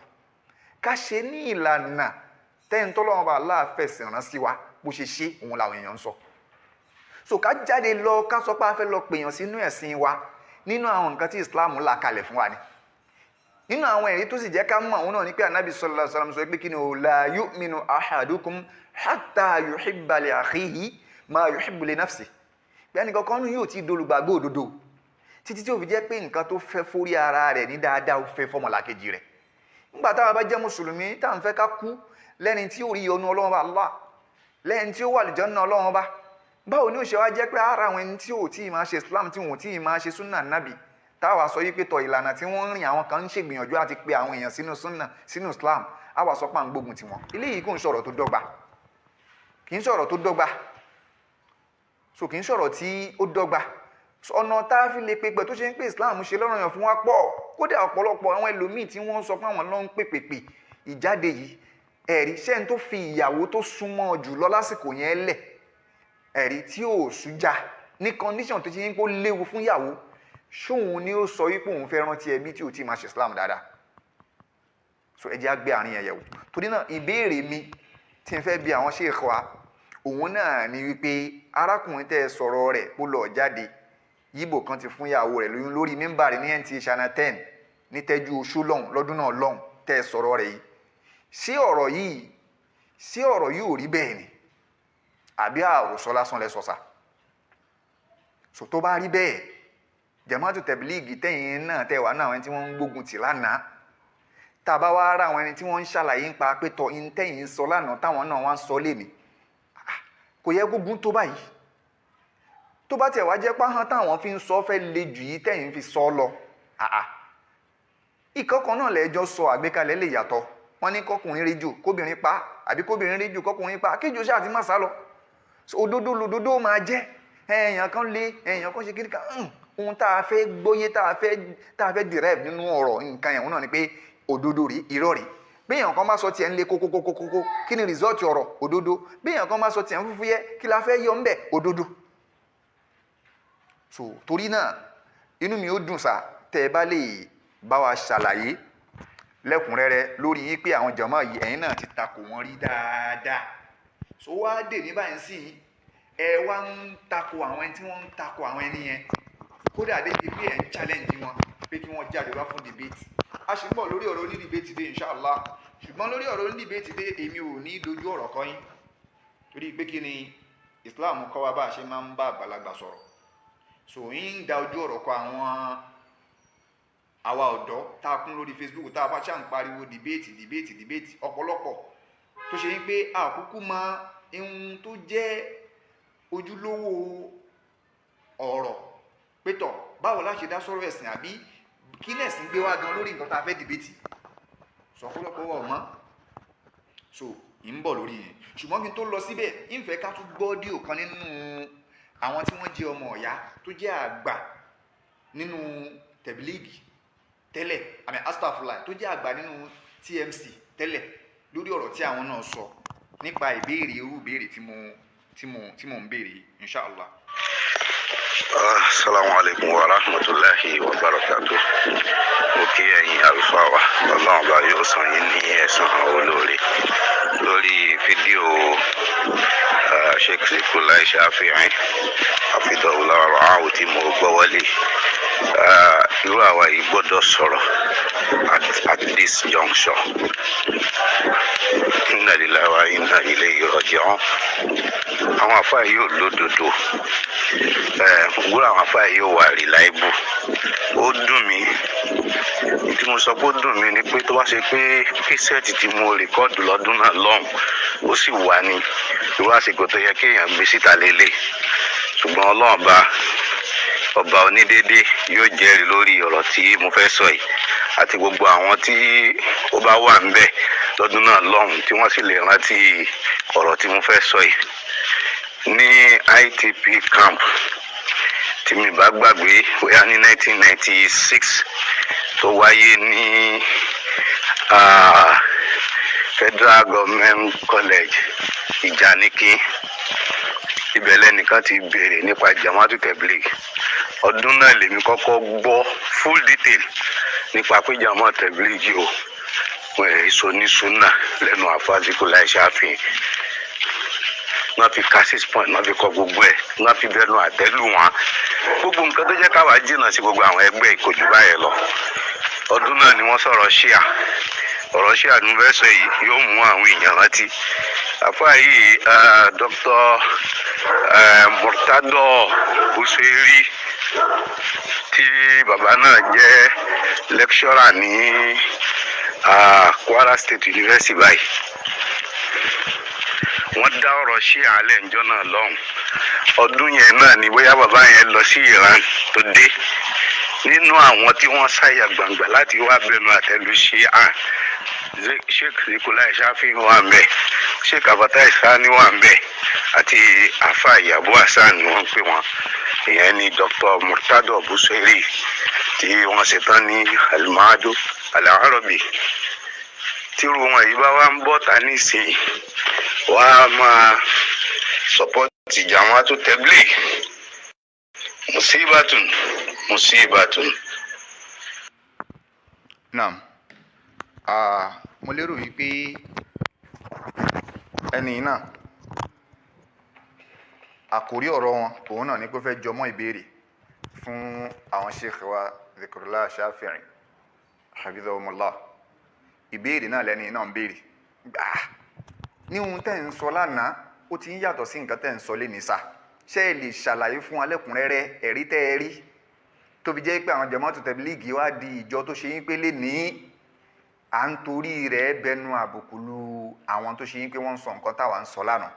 ká ṣe ní ìlànà tẹ́ńtọ́lọ́wọ́n bá aláàfẹ̀sìn rán sí wa, bó ṣe ṣe òun làwọn èèyàn ń sọ. So ká jáde lọ, ká sọ pé a fẹ́ lọ pèèyàn sínú ẹ̀sìn wa, nínú àwọn nǹkan tí Islam là kalẹ̀ fún wa ni. Nínú àwọn ẹ̀rí tó sì jẹ́ ká mọ̀, òun náà ní pé anabi sallallahu alaihi wasallam sọ pé kí ni o, la yu'minu ahadukum hatta yuhibba li akhihi ma yuhibbu li nafsi, pé ẹnì kankan nínú yóò ti dolùgbàgbọ́ òdodo títí tí ó fi jẹ́ pé nǹkan tó fẹ́ fórí ara rẹ̀ ní dáadáa, ó fẹ́ fọmọlàkejì rẹ̀. Nígbà táwa bá jẹ́ mùsùlùmí, tá à ń fẹ́ ká kú lẹ́ni tí ó rí ọnu Ọlọ́run bá Allah, lẹ́ni tí ó wà lìjọ́nà Ọlọ́run bá, báwo ni ó ṣe wá jẹ́ pé ara àwọn ẹni tí ò tí ì máa ṣe Islam, tí wọn ò tí ì máa ṣe súnà nábì, táwa sọ yí pé tọ ìlànà tí wọ́n ń rìn, àwọn kan ń ṣègbìyànjú àti pé àwọn èèyàn sínú súnà, sínú Islam, àwa sọ pé à ń gbógun tiwọn? Eléyìí kò ń sọ̀rọ̀ tó dọ́gba, kì í sọ̀rọ̀ tó dọ́gba. So kì í sọ̀rọ̀ tí ó dọ́gba. Ọ̀nà tá a fi lè pèpè tó ṣe ń pè Islam ṣe lọ́rọ̀ yàn fún wa pọ̀. Kódà ọ̀pọ̀lọpọ̀ àwọn ẹlòmíì tí wọ́n sọ pé àwọn ló ń pèpèpè ìjáde yìí, ẹ̀rí ṣẹ́ni tó fi ìyàwó tó súnmọ́ jù lọ lásìkò yẹn lẹ̀, ẹ̀rí tí ò sújà ní condition tó ti ń kó léwu fún ìyàwó, ṣóun ni ó sọ wípé òun fẹ́ rántí ẹbí tí ò tí máa ṣe Islam dáadáa? So ẹ jẹ́ á gbé àárín yẹn yẹ̀wò. Torí náà, ìbéèrè mi tí n fẹ́ bi àwọn sheikh wa, òun náà ni wípé arákùnrin tẹ́ ẹ sọ̀rọ̀ rẹ̀ kó lọ jáde, yíbò kan ti fún ìyàwó rẹ̀ lóyún lórí mímbàrí ní NTA Channel 10 ní Tẹ́jú Oṣó lọ́hùn lọ́dún náà lọ́hùn tẹ́ ẹ sọ̀rọ̀ rẹ̀ yìí, ṣé ọ̀rọ̀ yìí ò rí bẹ́ẹ̀ ni, àbí àròsọ lásán lẹ sọ sà? So tó bá rí bẹ́ẹ̀, Jamaatu Tablighi tẹ̀yìn náà tẹ̀ wá náà, àwọn ẹni tí wọ́n ń gbógun tì lánàá, tá a bá wá rà àwọn ẹni tí wọ́n ń ṣàlàyé ń pa pé tọ́ in tẹ̀yìn ń sọ lánàá táwọn náà wá ń sọ lémi, kò yẹ gbógun tó báyìí. Tó bá tiẹ̀ wá jẹ́ páhán táwọn fi ń sọ fẹ́ le jù yìí tẹ̀yìn fi sọ lọ, ìkọ̀kan náà lẹ́jọ́ sọ, àgbékalẹ̀ lè yàtọ̀. Wọ́n ní kọkùnrin rí jù kóbìnrin pa, àbí kóbìnrin rí jù kọkùnrin pa, kíjù ṣáà ti má sá lọ. Òdodo lòdodo máa jẹ́. Èèyàn kan lé èèyàn kan ṣe kí nìkan, ohun tá a fẹ́ gbóyé, tá a fẹ́ derive nínú ọ̀rọ̀ nǹkan yẹn náà ni pé òdodo rí, irọ́ rí. Bí èèyàn kan bá sọ tiẹ̀ ń le kókókókókó, kí ni result ọ̀rọ̀? Òdodo. Bí èèyàn kan bá sọ tiẹ̀ ń fúfúyẹ́, kí la fẹ́ yọ ńbẹ̀? Òdodo. So torí náà, inú mi ó dùn sá tẹ́ ẹ bá lè bá wa ṣàlàyé lẹ́kùnrẹ́rẹ́ lórí yí pé àwọn jàmáà yìí, ẹ̀yin náà ti takò wọ́n rí dáadáa. So wá dè ní báyìí sí, ẹ wá ń takò àwọn ẹni tí wọ́n ń takò àwọn ẹni yẹn, kódà débi pé ẹ̀ ń challenge wọn pé kí wọ́n jáde wá fún debate. A sì ń bọ̀ lórí ọ̀rọ̀ oní debate dé, inshallah. Ṣùgbọ́n lórí ọ̀rọ̀ oní debate dé, èmi ò ní dojú ọ̀rọ̀ kọ yín, torí pé kí ni Islam kọ́ wa bá a ṣe máa ń bá àgbàlagbà sọ̀rọ̀. So yín ń da ojú ọ̀rọ̀ kọ àwọn àwa ọ̀dọ́ tá a kún lórí Facebook, tá a bá ṣáà ń pariwo debate, debate, debate, ọ̀pọ̀lọpọ̀ tó ṣe yín pé àkúkú mọ ihun tó jẹ́ ojúlówó ọ̀rọ̀ pétọ̀, báwo la ṣe dá sọ̀rọ̀ ẹ̀sìn, àbí kí lẹ̀sìn gbé wá gan lórí nǹkan tá a fẹ́ debate. Sọ̀pọ̀lọpọ̀ wọ̀ mọ́. So ń bọ̀ lórí yẹn, ṣùgbọ́n kí n tó lọ síbẹ̀, ń fẹ́ ká tún gbọ́ audio kan nínú àwọn tí wọ́n jẹ́ ọmọ ọ̀yá tó jẹ́ àgbà nínú Tẹ̀bílíìgì tẹ́lẹ̀, àmì astafurlahi, tó jẹ́ àgbà nínú TMC tẹ́lẹ̀, lórí ọ̀rọ̀ tí àwọn náà sọ nípa ìbéèrè, irú ìbéèrè tí mo ń béèrè yìí, inshallah. Assalamu alaikum wa rahmatulahi wa barakatuh. Mo kí ẹ̀yin àlùfáà wa, Ọlọ́run bá yóò san yín ní ẹ̀san olóore. Lórí fídíò Sheikh Zikrullah Shafi'i Hafidhahullah ra'ahu tí mo gbọ́ wọlé, irú àwa yìí gbọ́dọ̀ sọ̀rọ̀ at this juncture. Inna lillahi wa inna ilayhi raji'un. Àwọn àfáà yóò lódodo, wúrà, àwọn àfáà yóò wà reliable. Ó dùn mí. Tí mo sọ pé ó dùn mí ni pé tó bá ṣe pé cassette tí mo record lọ́dún náà lọ́hùn ó sì wà ní irú àsìkò tó yẹ kéèyàn gbé síta lélẹ̀. Ṣùgbọ́n Ọlọ́run bá ọba onídéédé yóò jẹ́rìí lórí ọ̀rọ̀ tí mo fẹ́ sọ yìí, àti gbogbo àwọn tí ó bá wà ńbẹ̀ lọ́dún náà lọ́hùn tí wọ́n sì lè rántí ọ̀rọ̀ tí mo fẹ́ sọ yìí. Ní ITP camp, tí mi bá gbàgbé, bóyá ní 1996, tó wáyé ní Federal Government College Ìjànikin, ibẹ̀ lẹ́nìkan ti béèrè nípa Jamaatu Tabligh. Ọdún náà lèmi kọ́kọ́ gbọ́ full detail nípa pé Jamaatu Tabligh o, wọn ẹ̀ sọ ní sunna lẹ́nu àfa Zikrullah Shafi'i. Wọ́n fi ka 6 point, wọ́n fi kọ gbogbo ẹ̀, wọ́n fi bẹnu àtẹ́lù wọn, gbogbo nǹkan tó jẹ́ káwa jìnnà sí gbogbo àwọn ẹgbẹ́ ìkòjú báyẹn lọ. Ọdún náà ni wọ́n sọ̀rọ̀ ṣíà. Ọ̀rọ̀ ṣíà ní fẹ́ sọ yìí yóò mú àwọn èèyàn rántí àfáà yìí, Dr. Murtado Busiri, tí bàbá náà jẹ́ lecturer ní Kwara State University báyìí. Wọ́n dá ọ̀rọ̀ ṣíà alẹ́ ńjọ́ náà lọ́hùn. Ọdún yẹn náà ni bóyá bàbá yẹn lọ sí Iran tó dé, nínú àwọn tí wọ́n ṣàyà gbangba láti wá bẹnu àtẹ́lu ṣíà, Sheikh Zikrullah Shafi'i wà ń bẹ, Sheikh Abatai Sani wà ń bẹ, àti afa Ìyàbọ̀ Hasan ni wọ́n pè wọ́n. Ìyẹn ni Dr. Murtado Busiri tí wọ́n ṣetán ní Alimadu Alarabi. Tírú wọn yìí bá wá ń bọ̀ ta nísìnyí, wọ́n á máa support Jamaatu Tabligh. Musibatun, musibatun. Naam, mo lérò wípé ẹni náà, àkórí ọ̀rọ̀ wọn òun náà ní pé ó fẹ́ jọmọ́ ìbéèrè fún àwọn sheikh wa Zikrullah Shafi'i hafidhahumullah. Ìbéèrè náà lẹ́ni náà ń béèrè gbà ní ohun tẹ́ ń sọ lánàá, ó ti ń yàtọ̀ sí nǹkan tẹ́ ń sọ lénìí sá. Ṣé ẹ lè ṣàlàyé fún wa lẹ́kùnrẹ́rẹ́ ẹ̀rí tẹ́ ẹ rí? Tó fi jẹ́ pé àwọn Jamaatu Tablighi wá di ìjọ tó ṣe yín pé lè ní à ń torí rẹ̀ bẹnu àbùkù lu àwọn tó ṣe yín pé wọ́n ń sọ nǹkan táwa ń sọ lánàá.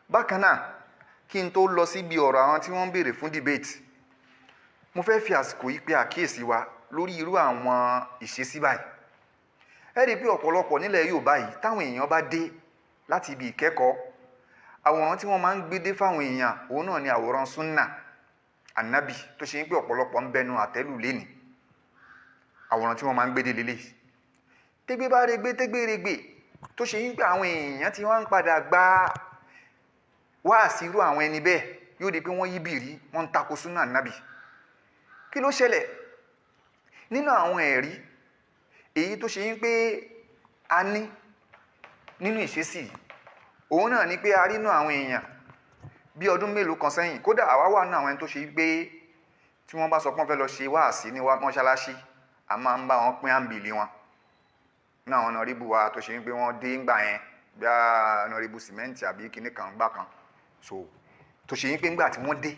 Bákan náà, kí n tó lọ síbi ọ̀rọ̀ àwọn tí wọ́n ń béèrè fún debate, mo fẹ́ fi àsìkò yìí pé àkíyèsí wa lórí irú àwọn ìṣesí báyìí. Ẹ rí i pé ọ̀pọ̀lọpọ̀ nílẹ̀ Yorùbá yìí, táwọn èèyàn bá dé láti ibi ìkẹ́kọ̀ọ́, àwòrán tí wọ́n máa ń gbé dé fáwọn èèyàn, òun náà ni àwòrán súnà ànábì tó ṣe ń pé ọ̀pọ̀lọpọ̀ ń bẹnu àtẹ́lù lénìí. Àwòrán tí wọ́n máa ń gbé dé lélẹ̀, tégbé bá regbé, tégbé regbè, tó ṣe ń pé àwọn èèyàn tí wọ́n ń padà gba wáàsí irú àwọn ẹni bẹ́ẹ̀, yóò di pé wọ́n yí bìrí, wọ́n ń tako súnà ànábì. Kí ló ṣẹlẹ̀? Nínú àwọn ẹ̀rí èyí tó ṣe ń pé a ní nínú ìṣesí, òun náà ni pé a rí inú àwọn èèyàn bí ọdún mélòó kan sẹ́yìn. Kódà àwa wà nínú àwọn ẹni tó ṣe pé tí wọ́n bá sọ pé wọ́n fẹ́ lọ ṣe wáàsí ní mọ́ṣáláṣí, a máa ń bá wọn pín àǹbìlì wọn ní àwọn honourable wa tó ṣe pé wọ́n dé ńgbà yẹn, bí honourable sìmẹ́ǹtì àbí kinní kan gbà kan. So tó ṣe pé ńgbà tí wọ́n dé,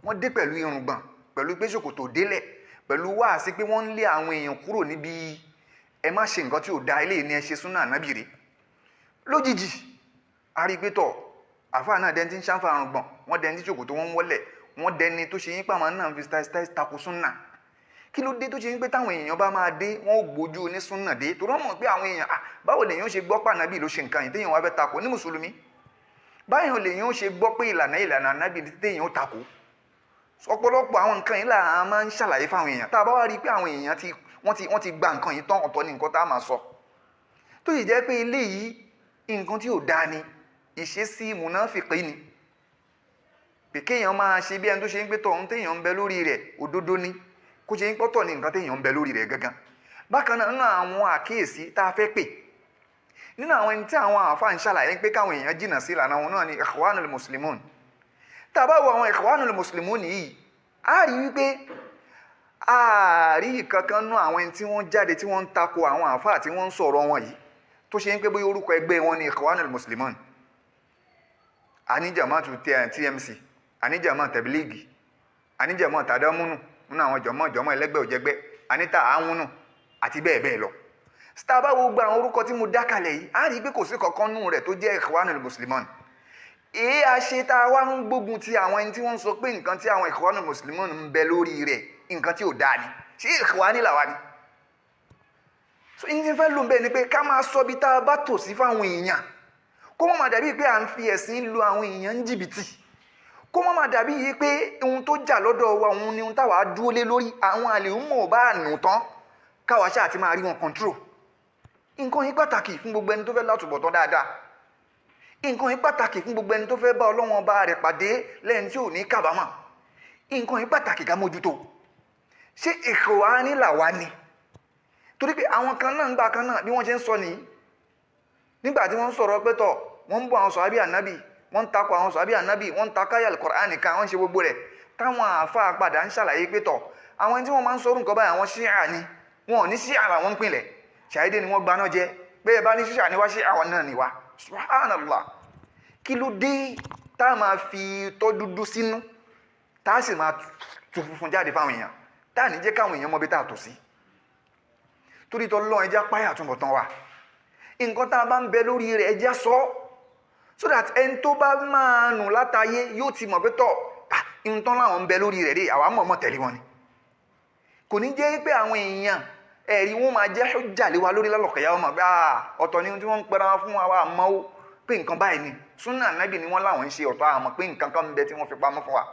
wọ́n dé pẹ̀lú irùngbọ̀n, pẹ̀lú pé ṣòkòtò délẹ̀, pẹ̀lú wáàsí pé wọ́n ń lé àwọn èèyàn kúrò níbi ẹ má ṣe nǹkan tí ò da, eléyìí ni ẹ ṣe, súnà ànábì rè. Lójijì, a rí i pé tọ̀, àfáà náà dẹni tí ń ṣàǹfà àrùngbọ̀n, wọ́n dẹni tí ṣòkòtò wọn ń wọlẹ̀, wọ́n dẹni tó ṣe yín pàmò náà fi style style tako súnà. Kí ló dé tó ṣe yín pé táwọn èèyàn bá máa dé, wọ́n ó gbójú onísúnà dé? Torí wọ́n mọ̀ pé àwọn èèyàn, ah, báwo lèèyàn ṣe gbọ́ pànábì ló ṣe nǹkan yìí téèyàn wá fẹ́ tako ní mùsùlùmí? Báyọ̀ lèèyàn ṣe gbọ́ pé ìlànà ànábì téèyàn ó tako? Ọ̀pọ̀lọpọ̀ àwọn nǹkan yìí là á máa ń ṣàlàyé fáwọn èèyàn. Tá a bá wá rí i pé àwọn èèyàn ti wọ́n ti wọ́n ti gba nǹkan yìí tán, ọ̀tọ̀ ní nǹkan tá a máa sọ, tó sì jẹ́ pé eléyìí, nǹkan tí ò dáa ni, ìṣesí mùnáfìkì ni, pé kéèyàn máa ṣe bí ẹni tó ṣe ń pé tọ̀hún téèyàn ń bẹ lórí rẹ̀ òdodo ni, kó ṣe ń pọ́tọ̀ ní nǹkan téèyàn ń bẹ lórí rẹ̀ gangan. Bákan náà, nínú àwọn àkíyèsí tá a fẹ́ pè nínú àwọn ẹni tí àwọn àáfàá ń ṣàlàyé pé káwọn èèyàn jìnnà sí ìlànà wọn náà ni Ikhwanul Muslimun. Tá a bá wo àwọn Ikhwanul Muslimun yìí, a rí wípé a rí ìkankan nú àwọn ẹni tí wọ́n jáde tí wọ́n ń tako àwọn àáfàá tí wọ́n ń sọ̀rọ̀ wọn yìí tó ṣe ń pé bóyá orúkọ ẹgbẹ́ wọn ni Ikhwanul Muslimun. Àní jamaatu TMC, àní jama Tẹ̀bílíìgì, àní jama Tàdámúnù, nínú àwọn jọmọ jọmọ ẹlẹgbẹ́ òjẹgbẹ́, àní Tààwúnù àti bẹ́ẹ̀ bẹ́ẹ̀ lọ. Tá bá wo gba àwọn orúkọ tí mo dá kalẹ̀ yìí, á rí i pé kò sí kankan nù rẹ̀ tó jẹ́ Ikhwanul Muslimun. Èé a ṣe tá a wá ń gbógun ti àwọn ẹni tí wọ́n ń sọ pé nǹkan tí àwọn Ikhwanul Muslimun ń bẹ lórí rẹ̀, nǹkan tí ò dáa ni? Ṣé Ikhwani làwa ni? So ní ti fẹ́ lò ń bẹ́ẹ̀ ni pé ká máa sọ bí tá a bá tò sí fáwọn èèyàn, kó má máa dàbí pé à ń fi ẹ̀sìn lu àwọn èèyàn ń jìbìtì, kó má máa dàbí yìí pé ohun tó jà lọ́dọ̀ wa, òun ni ohun táwa dúró lé lórí. Àwọn àlè ń mọ̀ bá nù tán, káwa ṣáà ti máa rí wọn control. Nǹkan yìí pàtàkì fún gbogbo ẹni tó fẹ́ látúbọ̀tán dáadáa. Nǹkan yìí pàtàkì fún gbogbo ẹni tó fẹ́ bá Ọlọ́wọ́n ọba rẹ̀ pàdé lẹ́yìn tí ò ní kábàámọ̀. Nǹkan yìí pàtàkì ká mójútó. Ṣé Ikhwani làwa ni? Torí pé àwọn kan náà ń gbà kan náà, bí wọ́n ṣe ń sọ nìyí, nígbà tí wọ́n ń sọ̀rọ̀ pé tọ̀, wọ́n ń bọ́ àwọn sọ̀hábí ànábì, wọ́n ń takò àwọn sọ̀hábí ànábì, wọ́n ń takò àyà Al-Qur'an nìkan, wọ́n ń ṣe gbogbo rẹ̀, táwọn àáfàá padà ń ṣàlàyé pé tọ̀, àwọn ẹni tí wọ́n máa ń sọ̀rọ̀ nǹkan báyìí, àwọn ṣíà ni. Wọn ò ní ṣíà làwọn ń pinlẹ̀, ṣàìdé ni wọ́n gbaná jẹ pé ẹ bá ní ṣíà ni wá, ṣíà wọn náà ni wá. Subhanallah! Kí ló dé tá a máa fi tọ́ dúdú sínú, tá a sì máa tu funfun jáde fáwọn èèyàn, tá a ní jẹ́ káwọn èèyàn mọ bí tá a tò sí? Torí tọ́ lọ́n, ẹja páyà túnbọ̀tán wa. Nǹkan tá a bá ń bẹ lórí rẹ̀, ẹja sọ, so that ẹni tó bá máa nù látàyé yóò ti mọ̀ pé tọ̀, nǹkan láwọn ń bẹ lórí rẹ̀ dé, àwa mọ̀ mọ̀ tẹ̀lé wọn ni. Kò ní jẹ́ pé àwọn èèyàn ẹ̀rí wọn máa jẹ́ hujja lé wa lórí lálọ́kẹ̀yà. Wọn mọ̀ pé ọ̀tọ̀ ni tí wọ́n ń pẹ́ra fún wa, àmọ́ ó pé nǹkan báyìí ni súnà nábì ni wọ́n láwọn ń ṣe, ọ̀tọ̀ àmọ́ pé nǹkan kan ń bẹ tí wọ́n fi pamọ́ fún wa.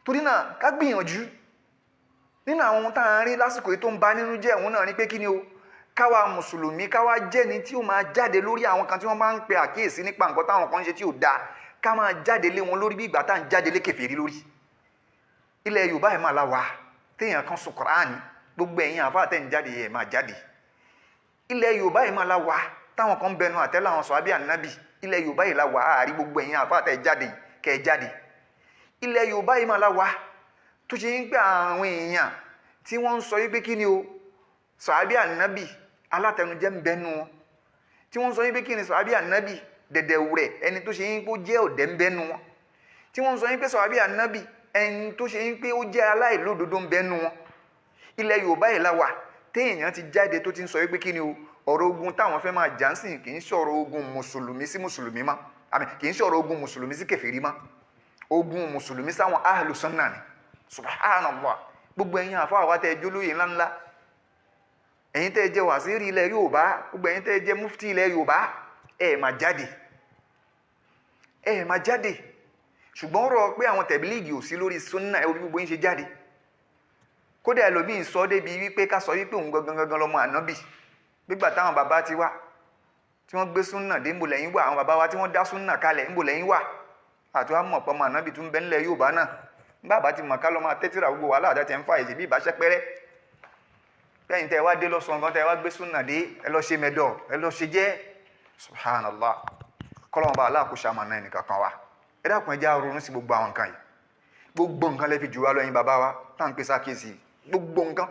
Torí náà, ká gbìyànjú. Nínú àwọn ohun tá à ń rí lásìkò yìí tó ń ba nínú jẹ́, òun náà ni pé kí ni o, káwa mùsùlùmí, káwa jẹ́ni tí ó máa jáde lórí àwọn kan tí wọ́n máa ń pe àkíyèsí nípa nǹkan táwọn kan ń ṣe tí ò dáa, ká máa jáde lé wọn lórí bí ìgbà tá à ń jáde lé kèfèrí lórí. Ilẹ̀ Yorùbá ẹ̀ máa la wà téèyàn kan sùn Kùránì, gbogbo ẹ̀yin àfáà tẹ̀ ń jáde ẹ̀ máa jáde. Ilẹ̀ Yorùbá yìí máa la wà táwọn kan bẹnu àtẹ́ láwọn sọ̀hábí ànábì. Ilẹ̀ Yorùbá yìí la wà àárí gbogbo ẹ̀yin àfáà tẹ̀ jáde kẹ́ ẹ jáde. Ilẹ̀ Yorùbá yìí máa la wà tó ṣe ń gbé àwọn èèyàn tí wọ́n ń sọ yí pé kí ni o, sọ̀hábí ànábì alátẹnujẹ́ ń bẹnu wọn, tí wọ́n ń sọ yí pé kí ni, sọ̀hábí ànábì dẹ̀dẹ̀ rẹ̀, ẹni tó ṣe ń kó jẹ́ ọ̀dẹ̀ ń bẹnu wọn, tí wọ́n ń sọ yí pé sọ̀hábí ànábì Ẹni tó ṣe ń pé ó jẹ́ aláìlódodo ń bẹ́nu wọn. Ilẹ̀ Yorùbá yìí la wà téèyàn ti jáde tó ti ń sọ wípé kí ni o, ọ̀rọ̀ ogun táwọn fẹ́ máa jà ń sìn kì í ṣọ̀rọ̀ ogun mùsùlùmí sí mùsùlùmí mọ́, àmì kì í ṣọ̀rọ̀ ogun mùsùlùmí sí kèfèrí mọ́, ogun mùsùlùmí sáwọn ahlu sunna ni. Subhanallah. Gbogbo ẹ̀yin àfáà wa tẹ́ ẹ jólóyè ńláńlá, ẹ̀yin tẹ́ ẹ jẹ́ wàsíìrì ilẹ̀ Yorùbá, gbogbo ẹ̀yin tẹ́ ẹ jẹ́ mufti ilẹ̀ Yorùbá, ẹ máa jáde, ẹ máa jáde. Ṣùgbọ́n rọ pé àwọn tẹ̀bílíìgì ò sí lórí sunna, ẹ orí gbogbo yín ṣe jáde. Kódà ẹlòmíín sọ débi wípé ká sọ wípé òun gangan gangan lọmọ ànábì. Gbígbà táwọn bàbá ti wá tí wọ́n gbé súnà dé, ńbò lẹ́yìn wà? Àwọn bàbá wa tí wọ́n dá súnà kalẹ̀, ńbò lẹ́yìn wà? Àti wàá mọ̀ pé ọmọ ànábì tún bẹ ńlẹ̀ Yorùbá náà. Bàbá ti mọ̀ ká lọ́ máa tẹ́tìrà gbogbo wàhálà àti ẹ̀ ń fa èsì bí ìbáṣẹ́ pẹ́rẹ́. Lẹ́yìn tẹ́ ẹ wá dé lọ́sàn-án gan, tẹ́ ẹ wá gbé súnà dé, ẹ lọ ṣe mẹ́dọ̀, ẹ lọ ṣe jẹ́. Subhanallah. Kọ́lọ́mọba aláàkóso àmàna ẹnìkan kan wa. Ẹ dákun, ẹ já ronú sí gbogbo àwọn nǹkan yìí. Gbogbo nǹkan lẹ fi jù wá lọ, yín bàbá wa tá à ń pè sákèsì. Gbogbo nǹkan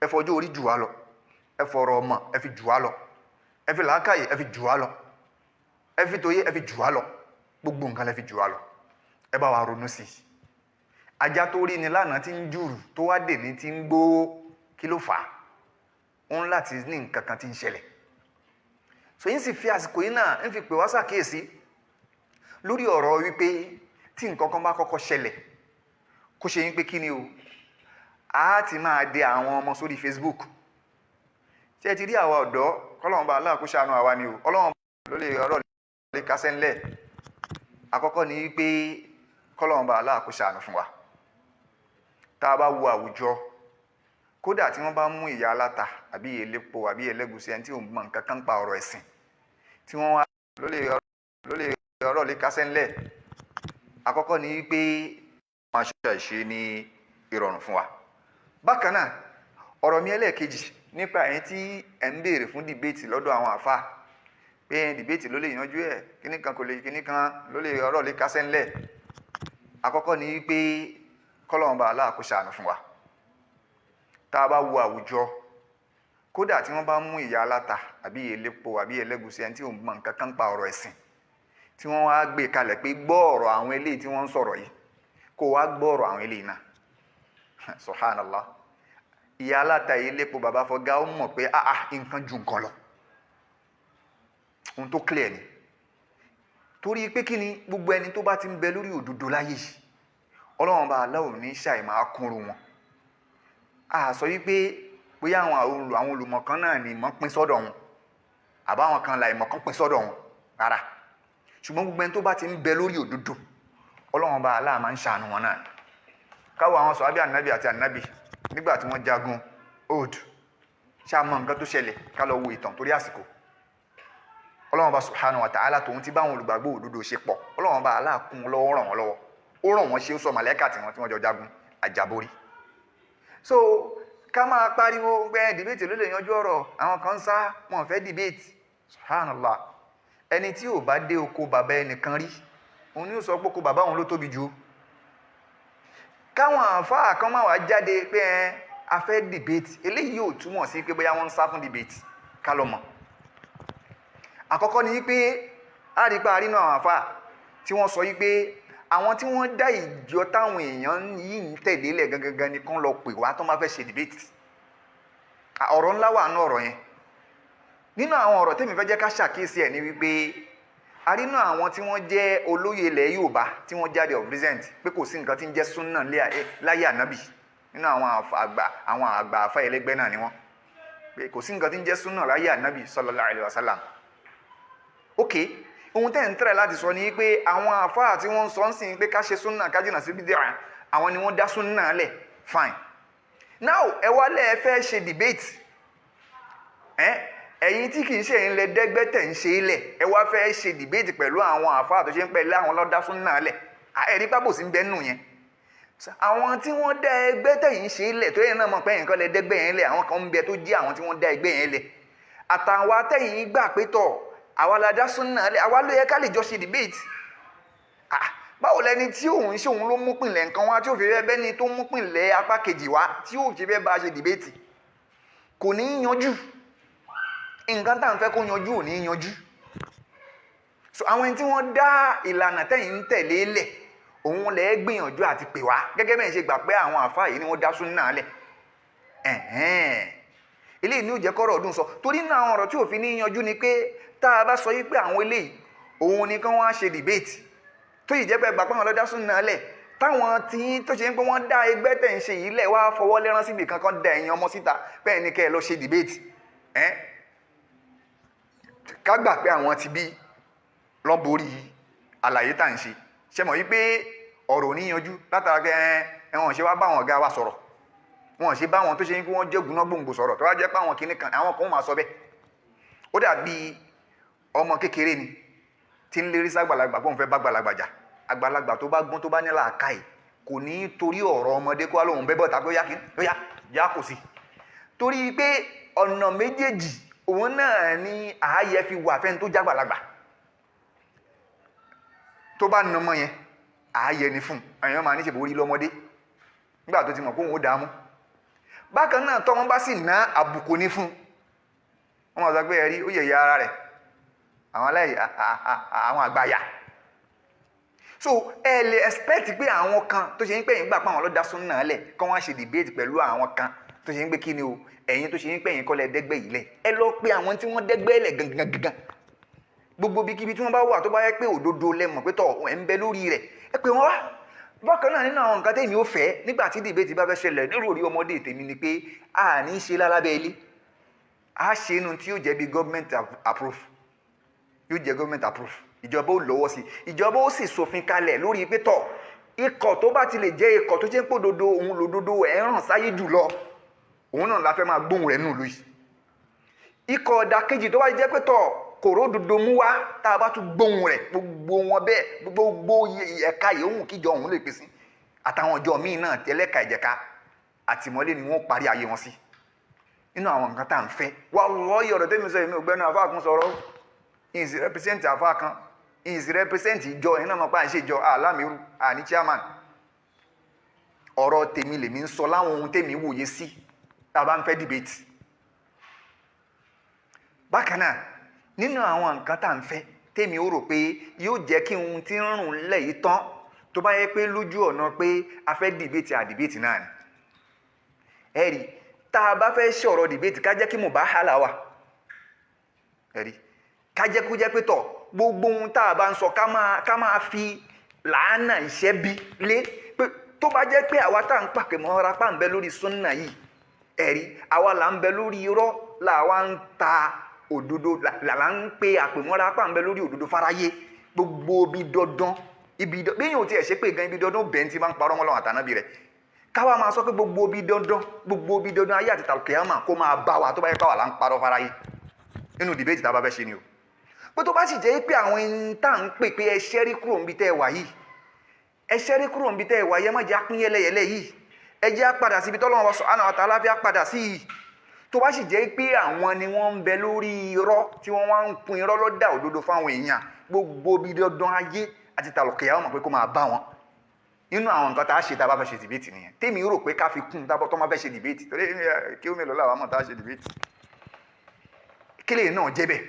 ẹ fọjọ́ orí jù wá lọ, ẹ fọ̀rọ̀ ọmọ ẹ fi jù wá lọ, ẹ fi làákàyè ẹ fi jù wá lọ, ẹ fi tòye ẹ fi jù wá lọ. Gbogbo nǹkan lẹ fi jù wá lọ. Ẹ bá wa ronú sí i. Ajá tó rí ni lánàá tí ń jùrù, tó wá dè ní tí ń gbó, kí ló fà á? Ó ń láti ní nǹkan kan tí ń ṣẹlẹ̀. So yín sì fi àsìkò yìí náà ń fi pè wá sàkíyèsí lórí ọ̀rọ̀ wípé tí nǹkan kan bá kọ́kọ́ ṣẹlẹ̀, kó ṣe yín pé kí ni o, a ti máa de àwọn ọmọ sórí Facebook. Tí ẹ ti rí àwa ọ̀dọ́, kọ́lọ́run bá aláàkó ṣàánú àwa ni o. Ọlọ́run ló lè ọ̀rọ̀ lè kásẹ̀ ńlẹ̀. Àkọ́kọ́ ni wípé kọ́lọ́run bá aláàkó ṣàánú fún wa. Tá a bá wo àwùjọ, kódà tí wọ́n bá mú ìyá aláta àbí elépo àbí ẹlẹ́gùsí, ẹni tí ò mọ nǹkan kan pa ọ̀rọ̀ ẹ̀sìn, tí wọ́n wá ló lè ọ̀rọ̀ lè kásẹ̀ ńlẹ̀. Àkọ́kọ́ ni wípé wọ́n aṣọ ìṣe ní ìrọ̀rùn fún wa. Bákan náà, ọ̀rọ̀ mi ẹlẹ́ẹ̀kejì nípa ẹ̀yin tí ẹ̀ ń béèrè fún debate lọ́dọ̀ àwọn àfa, pé debate ló lè yanjú ẹ̀, kíní kan kò lè, kíní kan ló lè ọ̀rọ̀ lè kásẹ̀ ńlẹ̀. Àkọ́kọ́ ni wípé kọ́lọ́run bá aláàkó ṣàánú fún wa. Tá a bá wo àwùjọ, kódà tí wọ́n bá mú ìyá aláta àbí elépo àbí ẹlẹ́gùsí, ẹni tí ò mọ nǹkan kan pa ọ̀rọ̀ ẹ̀sìn, tí wọ́n wá gbé kalẹ̀ pé gbọ́ ọ̀rọ̀ àwọn eléyìí tí wọ́n ń sọ̀rọ̀ yìí, kó wá gbọ́ ọ̀rọ̀ àwọn eléyìí náà, subhanallah, ìyá aláta yìí, lépo, bàbá fọgá, ó mọ̀ pé ah ah, nǹkan ju nǹkan lọ. Ohun tó clear ni, torí pé kí ni, gbogbo ẹni tó bá ti ń bẹ lórí òdodo láyé yìí, Ọlọ́run bá aláwọ̀ ní ṣàì máa kúnru wọn. A sọ wípé bóyá àwọn olùmọ̀ kan náà ni ìmọ̀ pín sọ́dọ̀ wọn, àbáwọn kan là ìmọ̀ kan pín sọ́dọ̀ wọn, rárá. Ṣùgbọ́n gbogbo ẹni tó bá ti ń bẹ lórí òdodo, Ọlọ́run bá aláà máa ń ṣàánú wọn náà. Káwọ àwọn sọ̀hábí ànábì àti ànábì nígbà tí wọ́n jagun Uhud, ṣáà mọ nǹkan tó ṣẹlẹ̀? Ká lọ wo ìtàn torí àsìkò. Ọlọ́run bá subhanahu wa ta'ala, tòun ti báwọn olùgbàgbọ́ òdodo ṣe pọ̀, Ọlọ́run bá aláà kún wọn lọ́wọ́, ràn wọ́n lọ́wọ́, ó ràn wọ́n ṣe, ó sọ màlẹ́kà tí wọ́n jọ jagun àjàborí. So ká máa pariwo pé debate ló lè yanjú ọ̀rọ̀, àwọn kan ń sá, wọn fẹ́ debate, subhanallah. Ẹni tí ò bá dé oko bàbá ẹnìkan rí, òun ni ó sọ pé oko bàbá òun ló tóbi jù. Káwọn àáfàá kan máa wá jáde pé ẹ a fẹ́ debate, eléyìí ò túmọ̀ sí pé bóyá wọ́n ń sá fún debate. Ká lọ mọ̀, àkọ́kọ́ ni wípé a rí pa àrínú àwọn àáfàá tí wọ́n sọ wípé àwọn tí wọ́n dá ìjọ táwọn èèyàn yìí ń tẹ̀lé lẹ̀ gangan ni kán lọ pè wá tó máa fẹ́ ṣe debate. Ọ̀rọ̀ ńlá wà nínú ọ̀rọ̀ yẹn. Nínú àwọn ọ̀rọ̀ tẹ́mi fẹ́ jẹ́ ká ṣàkíyèsí ẹ̀ ni wípé a rí nínú àwọn tí wọ́n jẹ́ olóyè ilẹ̀ Yorùbá tí wọ́n jáde of recent pé kò sí nǹkan tí ń jẹ́ súnà láyé ànábì. Nínú àwọn àgbà àfa ẹlẹgbẹ́ náà ni wọ́n pé kò sí nǹkan tí ń jẹ́ súnà láyé ànábì sallallahu alaihi wasallam. Ok, ohun tẹ́ ń tẹ̀rẹ̀ láti sọ ni pé àwọn àfáà tí wọ́n ń sọ ń sìn pé ká ṣe súnà, ká jìnnà sí bídíà, àwọn ni wọ́n dá súnà lẹ̀. Fine. Now, ẹ wá lẹ́ ẹ fẹ́ ṣe debate. Ẹ ẹ̀yin tí kì í ṣe ẹ̀yin lẹ dẹ́gbẹ́ tẹ̀ ń ṣe é lẹ̀, ẹ wá fẹ́ ṣe debate pẹ̀lú àwọn àfáà tó ṣe ń pẹ́ lé àwọn lọ́dá súnà lẹ̀. Ẹ̀rí pábò sí ń bẹ́ nù yẹn. Àwọn tí wọ́n dá ẹgbẹ́ tẹ̀yìn ṣe é lẹ̀, tó yẹn náà mọ̀ pé ẹ̀yin kan lẹ dẹ́gbẹ́ yẹn lẹ̀, àwọn kan ń bẹ tó jẹ́ àwọn tí wọ́n dá ẹgbẹ́ yẹn lẹ̀, àtàwọn atẹ́yìn gbà pé tọ̀ àwa la dá súnà lẹ̀, àwa ló yẹ ká lè jọ ṣe debate. Ah, báwo lẹni tí òun ṣe òun ló mú pìnlẹ̀ nǹkan wá, tí ò fi fẹ́ bẹ́ni tó mú pìnlẹ̀ apá kejì wá, tí ò fi fẹ́ bá a ṣe debate? Kò ní í yanjú. Nǹkan tá à ń fẹ́ kó yanjú ò ní í yanjú. So àwọn ẹni tí wọ́n dá ìlànà tẹ̀yìn ń tẹ̀lé lẹ̀, Òun lẹ́ gbìyànjú àti pè wá gẹ́gẹ́ bẹ́ẹ̀ ṣe gbà pé àwọn àfáà yìí ni wọ́n dá súnà lẹ̀. Ẹ̀hẹ́n, eléyìí ni ó jẹ́ kọ́rọ̀ ọdún sọ, torí náà àwọn ọ̀rọ̀ tí òfin ní yanjú ni pé tá a bá sọ yí pé àwọn eléyìí òun ni kán wọ́n á ṣe debate, tó yìí jẹ́ pé gbà pé àwọn ló dá súnà lẹ̀, táwọn tí tó ṣe ń pé wọ́n dá ẹgbẹ́ tẹ̀ ń ṣe yìí lẹ̀ wá fọwọ́ lẹ́rán síbi kankan, da ẹ̀yin ọmọ síta bẹ́ẹ̀ ni kẹ́ ẹ lọ ṣe debate. Ẹ́ ká gbà pé àwọn ti bí lọ́ borí àlàyé tá à ń ṣe, ṣe mọ̀ wípé ọ̀rọ̀ ò ní yanjú látara pé ẹ wọ́n ṣe wá bá àwọn ọ̀gá wa sọ̀rọ̀, wọ́n ṣe bá àwọn tó ṣe ń pé wọ́n jẹ́ ògúnná gbòǹgbò sọ̀rọ̀, tó wá jẹ́ pé àwọn kìnnì kan, àwọn kan ó máa sọ bẹ́ẹ̀. Ó dàbí ọmọ kékeré ni tí ń lérí ságbàlagbà pé òun fẹ́ bá gbàlagbà jà. Àgbàlagbà tó bá gbọ́n, tó bá ní làákàyè, kò ní torí ọ̀rọ̀ ọmọdé kó wá lóun bẹ́ bọ́ta pé ó yá kí ó yá yá kò sí, torí pé ọ̀nà méjèèjì òun náà ni ààyè fi wà fẹ́ni tó jágbàlagbà. Tó bá nà ọmọ yẹn, ààyè ni fún ẹ̀yàn máa ní ṣe borí lọ́mọdé nígbà tó ti mọ̀ kóun ó dààmú. Bákan náà, tọ́wọ́n bá sì ná àbùkù ní fún wọn, máa sọ pé ẹ̀rí ó yẹ̀yẹ́ ara rẹ̀, àwọn aláì àwọn àgbàyà. So ẹ lè expect pé àwọn kan tó ṣe ń pè yín gbà pé àwọn ló dá súnà lẹ̀, kí wọ́n ṣe debate pẹ̀lú àwọn kan tó ṣe ń pé kí ni o, ẹ̀yin tó ṣe ń pè yín kọ́lẹ̀ dẹ́gbẹ́ yìí lẹ̀. Ẹ lọ pé àwọn tí wọ́n dẹ́gbẹ́ lẹ̀ gangan gangan, gbogbo ibikíbi tí wọ́n bá wà, tó bá yẹ pé òdodo lẹ mọ̀ pé tọ̀ ẹ̀ ń bẹ lórí rẹ̀, ẹ pè wọ́n wá. Bákan náà, nínú àwọn nǹkan tèmi ò fẹ́ nígbà tí debate bá fẹ́ ṣẹlẹ̀ nírò orí ọmọdé tèmi ni pé a ní í ṣe lálábẹ́ ilé, a ṣe inú tí yóò jẹ́ bí government approve, yóò jẹ́ government approve. Ìjọba ó lọ́wọ́ sí, ìjọba ó sì ṣòfin kalẹ̀ lórí pé tọ̀, ikọ̀ tó bá ti lè jẹ́ ikọ̀ tó ṣe ń pòdodo, òun lòdodo ẹ̀ ń ràn sáyé jùlọ, òun náà la fẹ́ máa gbóhùn rẹ̀ nù lóyìí. Ikọ̀ ọ̀dà kejì tó bá jẹ́ pé tọ̀ kòró dodo mú wá, tá a bá tún gbóhùn rẹ̀, gbogbo wọn bẹ́ẹ̀, gbogbo ẹ̀ka yòówù kíjọ òun lè pèsè àtàwọn ọjọ́ míì náà tẹ́lẹ̀ka ìjẹ̀ka àtìmọ́lé ni wọ́n parí ayé wọn sí. Nínú àwọn nǹkan tá à ń fẹ́, wallahi, ọ̀rọ̀ tẹ́mi sọ, èmi ò gbẹ́nu àfáà kan sọ̀rọ̀, ìsì represent àfáà kan, ìsì represent ìjọ ẹ̀yin náà mọ̀ pé à ń ṣe ìjọ àlámìírù àní chairman. Ọ̀rọ̀ tèmi lèmi ń sọ láwọn ohun tèmi wòye sí tá a bá ń fẹ́ debate. Bákan náà, nínú àwọn nǹkan tá à ń fẹ́ tèmi ó rò pé yóò jẹ́ kí ohun tí ń rùn lẹ̀ yìí tán, tó bá yẹ pé lójú ọ̀nà pé a fẹ́ debate, à debate náà ni, ẹ rí, tá a bá fẹ́ ṣọ̀rọ̀ debate, ká jẹ́ kí mubahala wà. Ẹ rí, ká jẹ́ kó jẹ́ pé tọ̀, gbogbo ohun tá a bá ń sọ, ká máa fi làánà ìṣẹ́ bí lé pé tó bá jẹ́ pé àwa tá à ń pàpè mọ́ra pa ń bẹ lórí súnà yìí, ẹ̀rí, àwa là ń bẹ lórí irọ́, làwa ń ta òdodo, là ń pe àpèmọ́ra pa ń bẹ lórí òdodo fáráyé. Gbogbo ibi dandan, ibi dandan bí yóò tiẹ̀ ṣe pé gan, ibi dandan bẹ́ẹ̀ tí máa ń parọ́ mọ́ Ọlọ́run àtànábì rẹ̀, káwa máa sọ pé gbogbo ibi dandan, gbogbo ibi dandan ayé àti tàlùkìyámà kó máa bá wa tó bá yẹ káwa là ń parọ́ fáráyé nínú debate tá a bá fẹ́ ṣe ni o. Pé tó bá sì jẹ́ pé àwọn ẹni tá à ń pè pé ẹ ṣẹ́rí kúrò níbi tẹ́ ẹ wà yìí, ẹ ṣẹ́rí kúrò níbi tẹ́ ẹ wà yìí, ẹ má jẹ́ apín yẹlẹyẹlẹ yìí, ẹ jẹ́ á padà síbi tọ́lọ́run wa subhanahu wa ta'ala fi á padà sí yìí. Tó bá sì jẹ́ pé àwọn ni wọ́n ń bẹ lórí irọ́ tí wọ́n wá ń kun irọ́ lọ́dà òdodo fáwọn èèyàn, gbogbo ibi dandan ayé àti tàlùkìyà wọn mọ̀ pé kó máa bá wọn. Nínú àwọn nǹkan tá a ṣe tá a bá fẹ́ ṣe debate nìyẹn tèmi rò pé ká fi kún tá a tó máa fẹ́ ṣe debate, torí kí ó mélòó làwọn mọ̀ tá a ṣe debate kílè náà jẹ́ bẹ́ẹ̀.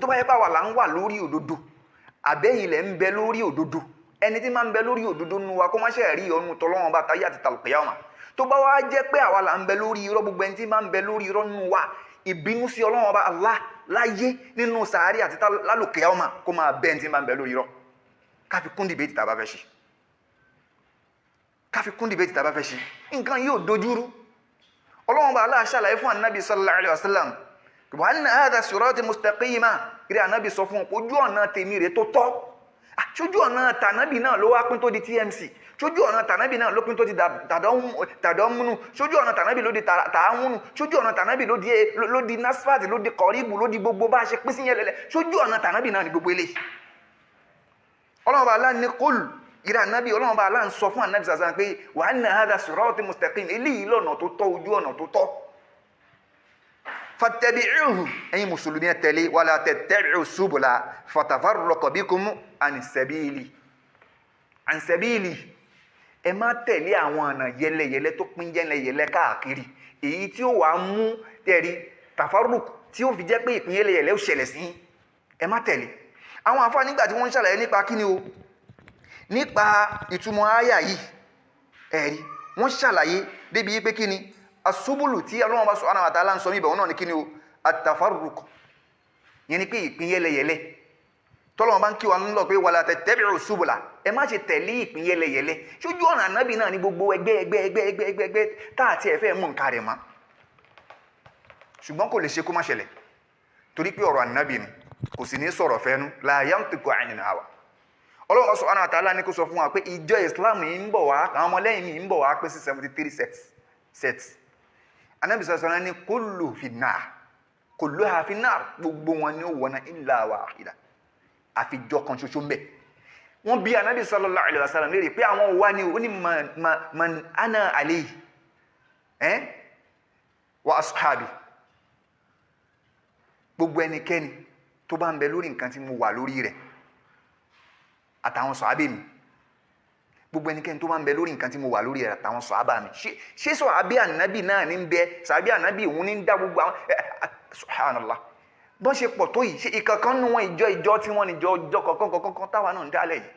Tó bá yẹ pé àwa là ń wà lórí òdodo, àbẹ́yìn lẹ̀ ń bẹ lórí òdodo, ẹni tí máa ń bẹ lórí òdodo nu wa kó má ṣe rí ọ̀nù tọ́lọ́wọ́n bá táyé àti tàlùkìyà wọn. Tó bá wá jẹ́ pé àwa là ń bẹ lórí irọ́, gbogbo ẹni tí máa ń bẹ lórí irọ́ nu wa, ìbínú sí Ọlọ́wọ́n bá Allah láyé, nínú sàárì àti lálùkìyà wọn, kó máa bẹ ẹni tí máa ń bẹ lórí irọ́. Ká fi kún debate tá a bá fẹ́ ṣe, ká fi kún debate tá a bá fẹ́ ṣe. Nǹkan yóò dojúrú. Ọlọ́wọ́n bá Allah ṣàlàyé fún anabi sallallahu alayhi wa sallam, wa anna hadha sirati mustaqima. Rí anabi sọ fún ojú ọ̀nà tèmi rè tó tọ́. Sójú ọ̀nà tànábì náà ló wá pín tó di TMC? Sójú ọ̀nà tànábì náà ló pín tó di tàdọ́múnú? Sójú ọ̀nà tànábì ló di tààmúnú? Sójú ọ̀nà tànábì ló di nasfat, ló di kọ̀ríbù, ló di gbogbo bá a ṣe pín sí yẹn lẹ́lẹ́? Sójú ọ̀nà tànábì náà ni gbogbo eléyìí? Ọlọ́run bá aláà ní kólù ìrẹ́ ànábì, Ọlọ́run bá aláà ń sọ fún ànábì sàṣà pé wa anna hadha sirati mustaqim, eléyìí lọ́nà tó tọ́, ojú ọ̀nà tó tọ́, fattabi'uhu, ẹ̀yin mùsùlùmí ẹ tẹ̀lé, wala tattabi'u subula fatafarraqa bikum an sabili, an sabili. Ẹ má tẹ̀lé àwọn ọ̀nà yẹlẹyẹlẹ tó pín yẹlẹyẹlẹ káàkiri, èyí tí ó wàá mú tẹ̀rí tafarruq, tí ó fi jẹ́ pé ìpín yẹlẹyẹlẹ ó ṣẹlẹ̀ sí. Ẹ má tẹ̀lé àwọn àfáà nígbà tí wọ́n ń ṣàlàyé nípa kíni o, Nípa ìtumọ̀ àyà yìí, ẹ̀rí wọ́n ṣàlàyé débi pé kí ni asúbùlù tí Ọlọ́run bá subhanahu wa ta'ala ń sọ níbẹ̀, wọn náà ní kí ni o, at-tafarruq, yẹn ni pé ìpín yẹlẹyẹlẹ. Tọ́lọ́run bá ń kí wa ń lọ pé wala tattabi'u subula, ẹ má ṣe tẹ̀lé ìpín yẹlẹyẹlẹ. Ṣojú ọ̀nà ànábì náà ní gbogbo ẹgbẹ́ ẹgbẹ́ ẹgbẹ́ ẹgbẹ́ ẹgbẹ́ ẹgbẹ́ tá àti ẹ̀fẹ́ mú nǹkan rẹ̀ mọ́. Ṣùgbọ́n kò lè ṣe kó má ṣẹlẹ̀, torí pé ọ̀rọ̀ ànábì ni, kò sì ní sọ̀rọ̀ fẹ́nu, la yantiqu anil hawa. Ọlọ́run subhanahu wa ta'ala ní kó sọ fún wa pé ìjọ Islam yìí ń bọ̀ wá, àwọn ọmọlẹ́yìn mi ń bọ̀ wá pé sí 73 sets. Ànábì sọ̀rọ̀ ní kullu finnar, kulluha finnar, gbogbo wọn ni ó wọ̀nà illa wahida, àfijọ́ kan ṣoṣo ń bẹ̀. Wọ́n bí Ànábì sallallahu alaihi wasallam léèrè pé àwọn wà ní, ó ní man ana alayhi wa ashabi, gbogbo ẹnikẹ́ni tó bá ń bẹ lórí nǹkan tí mo wà lórí rẹ̀ àtàwọn sọ̀hábà mi, gbogbo ẹnikẹ́ni tó bá ń bẹ lórí nǹkan tí mo wà lórí rẹ̀ àtàwọn sọ̀hábà mi. Ṣé sọ̀hábà ànábì náà ní ń bẹ? Sọ̀hábà ànábì òun ní ń dá gbogbo àwọn, subhanallah, bọ́n ṣe pọ̀ tó yìí, ṣe ìkankan nu wọn ìjọ ìjọ tí wọ́n ní ìjọ ìjọ kọ̀ọ̀kan kọ̀ọ̀kan táwa náà ń dálẹ̀ yìí?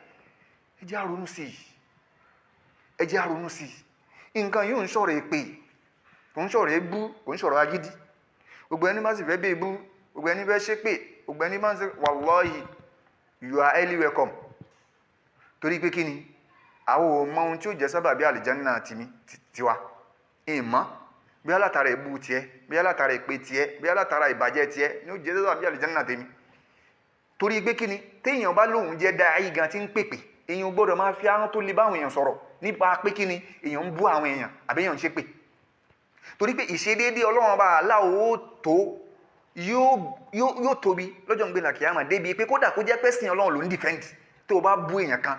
Ẹ jẹ́ á ronú sí i, ẹ jẹ́ á ronú sí i. Nǹkan yìí ò ń sọ̀rọ̀ èpè, kò ń sọ̀rọ̀ ebú, kò ń sọ̀rọ̀ agídí. Gbogbo ẹni bá sì fẹ́ bí ebú, gbogbo ẹni fẹ́ ṣépè, gbogbo ẹni bá ń ṣe, wallahi, you are highly welcome. Torí pé kí ni, àwọn ò mọ ohun tí ó jẹ́ sábàbí àlìjánnà tìmí tiwa ìmọ̀, bí alátara ìbú tiẹ̀, bí alátara ìpè tiẹ̀, bí alátara ìbàjẹ́ tiẹ̀ ní ó jẹ́ sábàbí àlìjánnà tèmi. Torí pé kí ni, téèyàn bá lóun jẹ́ dáì gan tí ń pèpè, èèyàn gbọ́dọ̀ máa fi ahọ́n tó le báwọn èèyàn sọ̀rọ̀ nípa pé kí ni, èèyàn ń bú àwọn èèyàn àbí èèyàn ń ṣépè. Torí pé ìṣedéédé Ọlọ́run bá aláwo tó yóò tóbi lọ́jọ́ ń gbé làkìyàmà, débi pé kódà kó jẹ́ pé sìn Ọlọ́run ló ń defend, tó o bá bú èèyàn kan,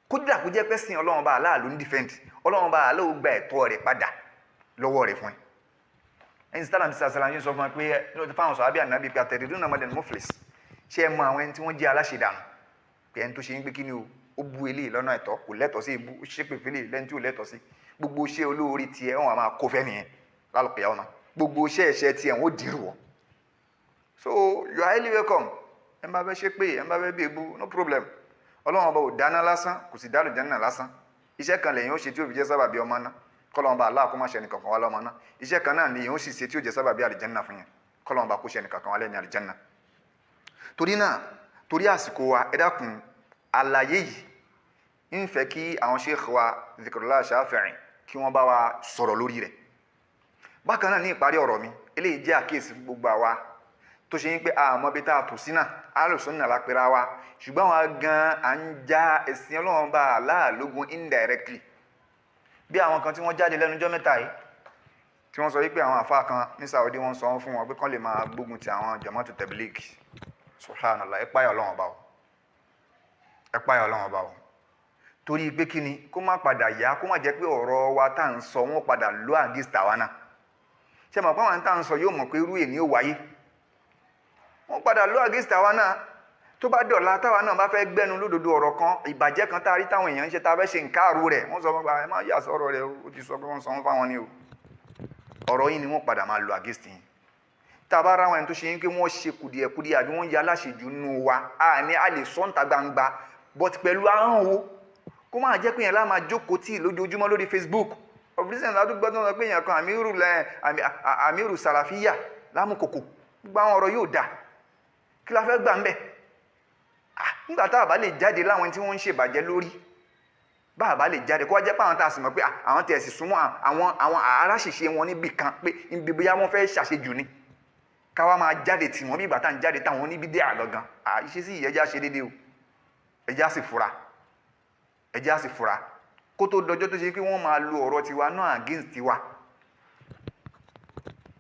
kódà kó jẹ́ pé sìn Ọlọ́run bá aláà ló ń defend, Ọlọ́run bá aláà ó gba ẹ̀tọ́ rẹ̀ padà lọ́wọ́ rẹ̀ fún ẹ. Ẹni sítálà mi sàṣàlà yín sọ fún wa pé fáwọn sọ abẹ́ ànábì pé àtẹ̀rẹ̀dún náà mọ̀lẹ́nu muflis, ṣé ẹ mọ àwọn ẹni tí wọ́n jẹ́ aláṣẹdànù? Pé ẹni tó ṣe ń gbé kí ni o, ó bú eléyìí lọ́nà ẹ̀tọ́, kò lẹ́tọ̀ọ́ sí ibú, ó ṣépè fẹ́lẹ̀ lẹ́ni tí ò lẹ́tọ̀ọ́ sí. Gbogbo iṣẹ́ olóore tiẹ̀ wọn máa kó fẹ́ nìyẹn lálùpẹ̀ ọ̀nà, gbogbo iṣẹ́ ẹ̀ṣẹ̀ tiẹ̀ wọn ó dìrù wọ́. So you are highly welcome. Ẹ bá fẹ́ ṣépè, ẹ bá fẹ́ bí ebú, no problem. Ọlọ́run ọba ò dáná lásán, kò sì dá àlùjánnà lásán. Iṣẹ́ kan lẹ́yìn ó ṣe tí ó fi jẹ́ sábàbí ọmọ náà, kọ́lọ́run ọba Allah kó má ṣe ẹnìkankan wá lọ́mọ náà. Iṣẹ́ kan náà lẹ́yìn ó sì ṣe tí ó jẹ́ sábàbí àlùjánnà fún yẹn, kọ́lọ́run ọba kó ṣe ẹnìkankan wá lẹ́ni àlùjánnà. Torí náà, torí àsìkò wa, ẹ dákun, àlàyé yìí ń fẹ́ kí àwọn sheikh wa Zikrullah Shafi'i kí wọ́n bá wa sọ̀rọ̀ lórí rẹ̀. Bákan náà, ní ìparí ọ̀rọ̀ mi, eléyìí jẹ́ àkíyèsí fún gbogbo àwa tó ṣe yín pé àmọ́ bí tá a tò sí náà, alùsùn náà lápẹ́ra wa, ṣùgbọ́n àwọn gan à ń já ẹ̀sìn Ọlọ́run bá aláàlógún indirectly, bí àwọn kan tí wọ́n jáde lẹ́nu ọjọ́ mẹ́ta yìí tí wọ́n sọ wípé àwọn àfáà kan ní Saudi, wọ́n sọ fún wọn pé kán lè máa gbógun ti àwọn Jama'atu Tabligh. Subhanallah, ẹ páyà Ọlọ́run ọba o, ẹ páyà Ọlọ́run ọba o. Torí pé kí ni, kó má padà yá, kó má jẹ́ pé ọ̀rọ̀ wa tá à ń sọ, wọ́n padà lọ against àwa náà. Ṣé mọ̀ pé àwọn tá à ń sọ yóò mọ̀ pé irú èní ó wáyé, wọ́n padà lọ against àwa náà. Tó bá dọ̀la, táwa náà bá fẹ́ gbẹ́nu lódodo ọ̀rọ̀ kan, ìbàjẹ́ kan tá a rí táwọn èèyàn ń ṣe, tá a fẹ́ ṣe nǹkaàrú rẹ̀, wọ́n sọ fún wa, ẹ má yà sọ̀rọ̀ rẹ̀, ó ti sọ pé wọ́n sọ fún fáwọn ni o. Ọ̀rọ̀ yìí ni wọ́n padà máa lọ against yín. Tá a bá ra àwọn ẹni tó ṣe yín pé wọ́n ṣe kùdìẹ̀kudiẹ àbí wọ́n ya aláṣejù nù wa, a ní a lè sọ níta gbangba, but pẹ̀lú ahọ́n wo, kó máa jẹ́ pé yẹn lá máa jókòó tì lójoojúmọ́ lórí Facebook. Of recent, ládùúgbò tó ń sọ pé èèyàn kan, amiru lẹ, amiru sàràfíà lámùkòkò, gbogbo àwọn ọ̀rọ̀ yóò dà. Kí la fẹ́ gbà ń bẹ̀ nígbà tá a bá lè jáde láwọn tí wọ́n ń ṣèbàjẹ́ lórí, bá a bá lè jáde, kó wá jẹ́ pé àwọn tá a sì mọ̀ pé àwọn tẹ̀ sì súnmọ́ àwọn aráṣìṣe wọn níbì kan, pé ibi bóyá wọ́n fẹ́ ṣàṣejù ni, káwa máa jáde tì wọ́n bí ìgbà tá à ń jáde táwọn oníbí dé àgangan. Ìṣesí yìí, ẹjá ṣe déédéé o, ẹjá sì fura, ẹjá sì fura, kó tó dọjọ́ tó ṣe pé wọ́n máa lo ọ̀rọ̀ tiwa náà against tiwa.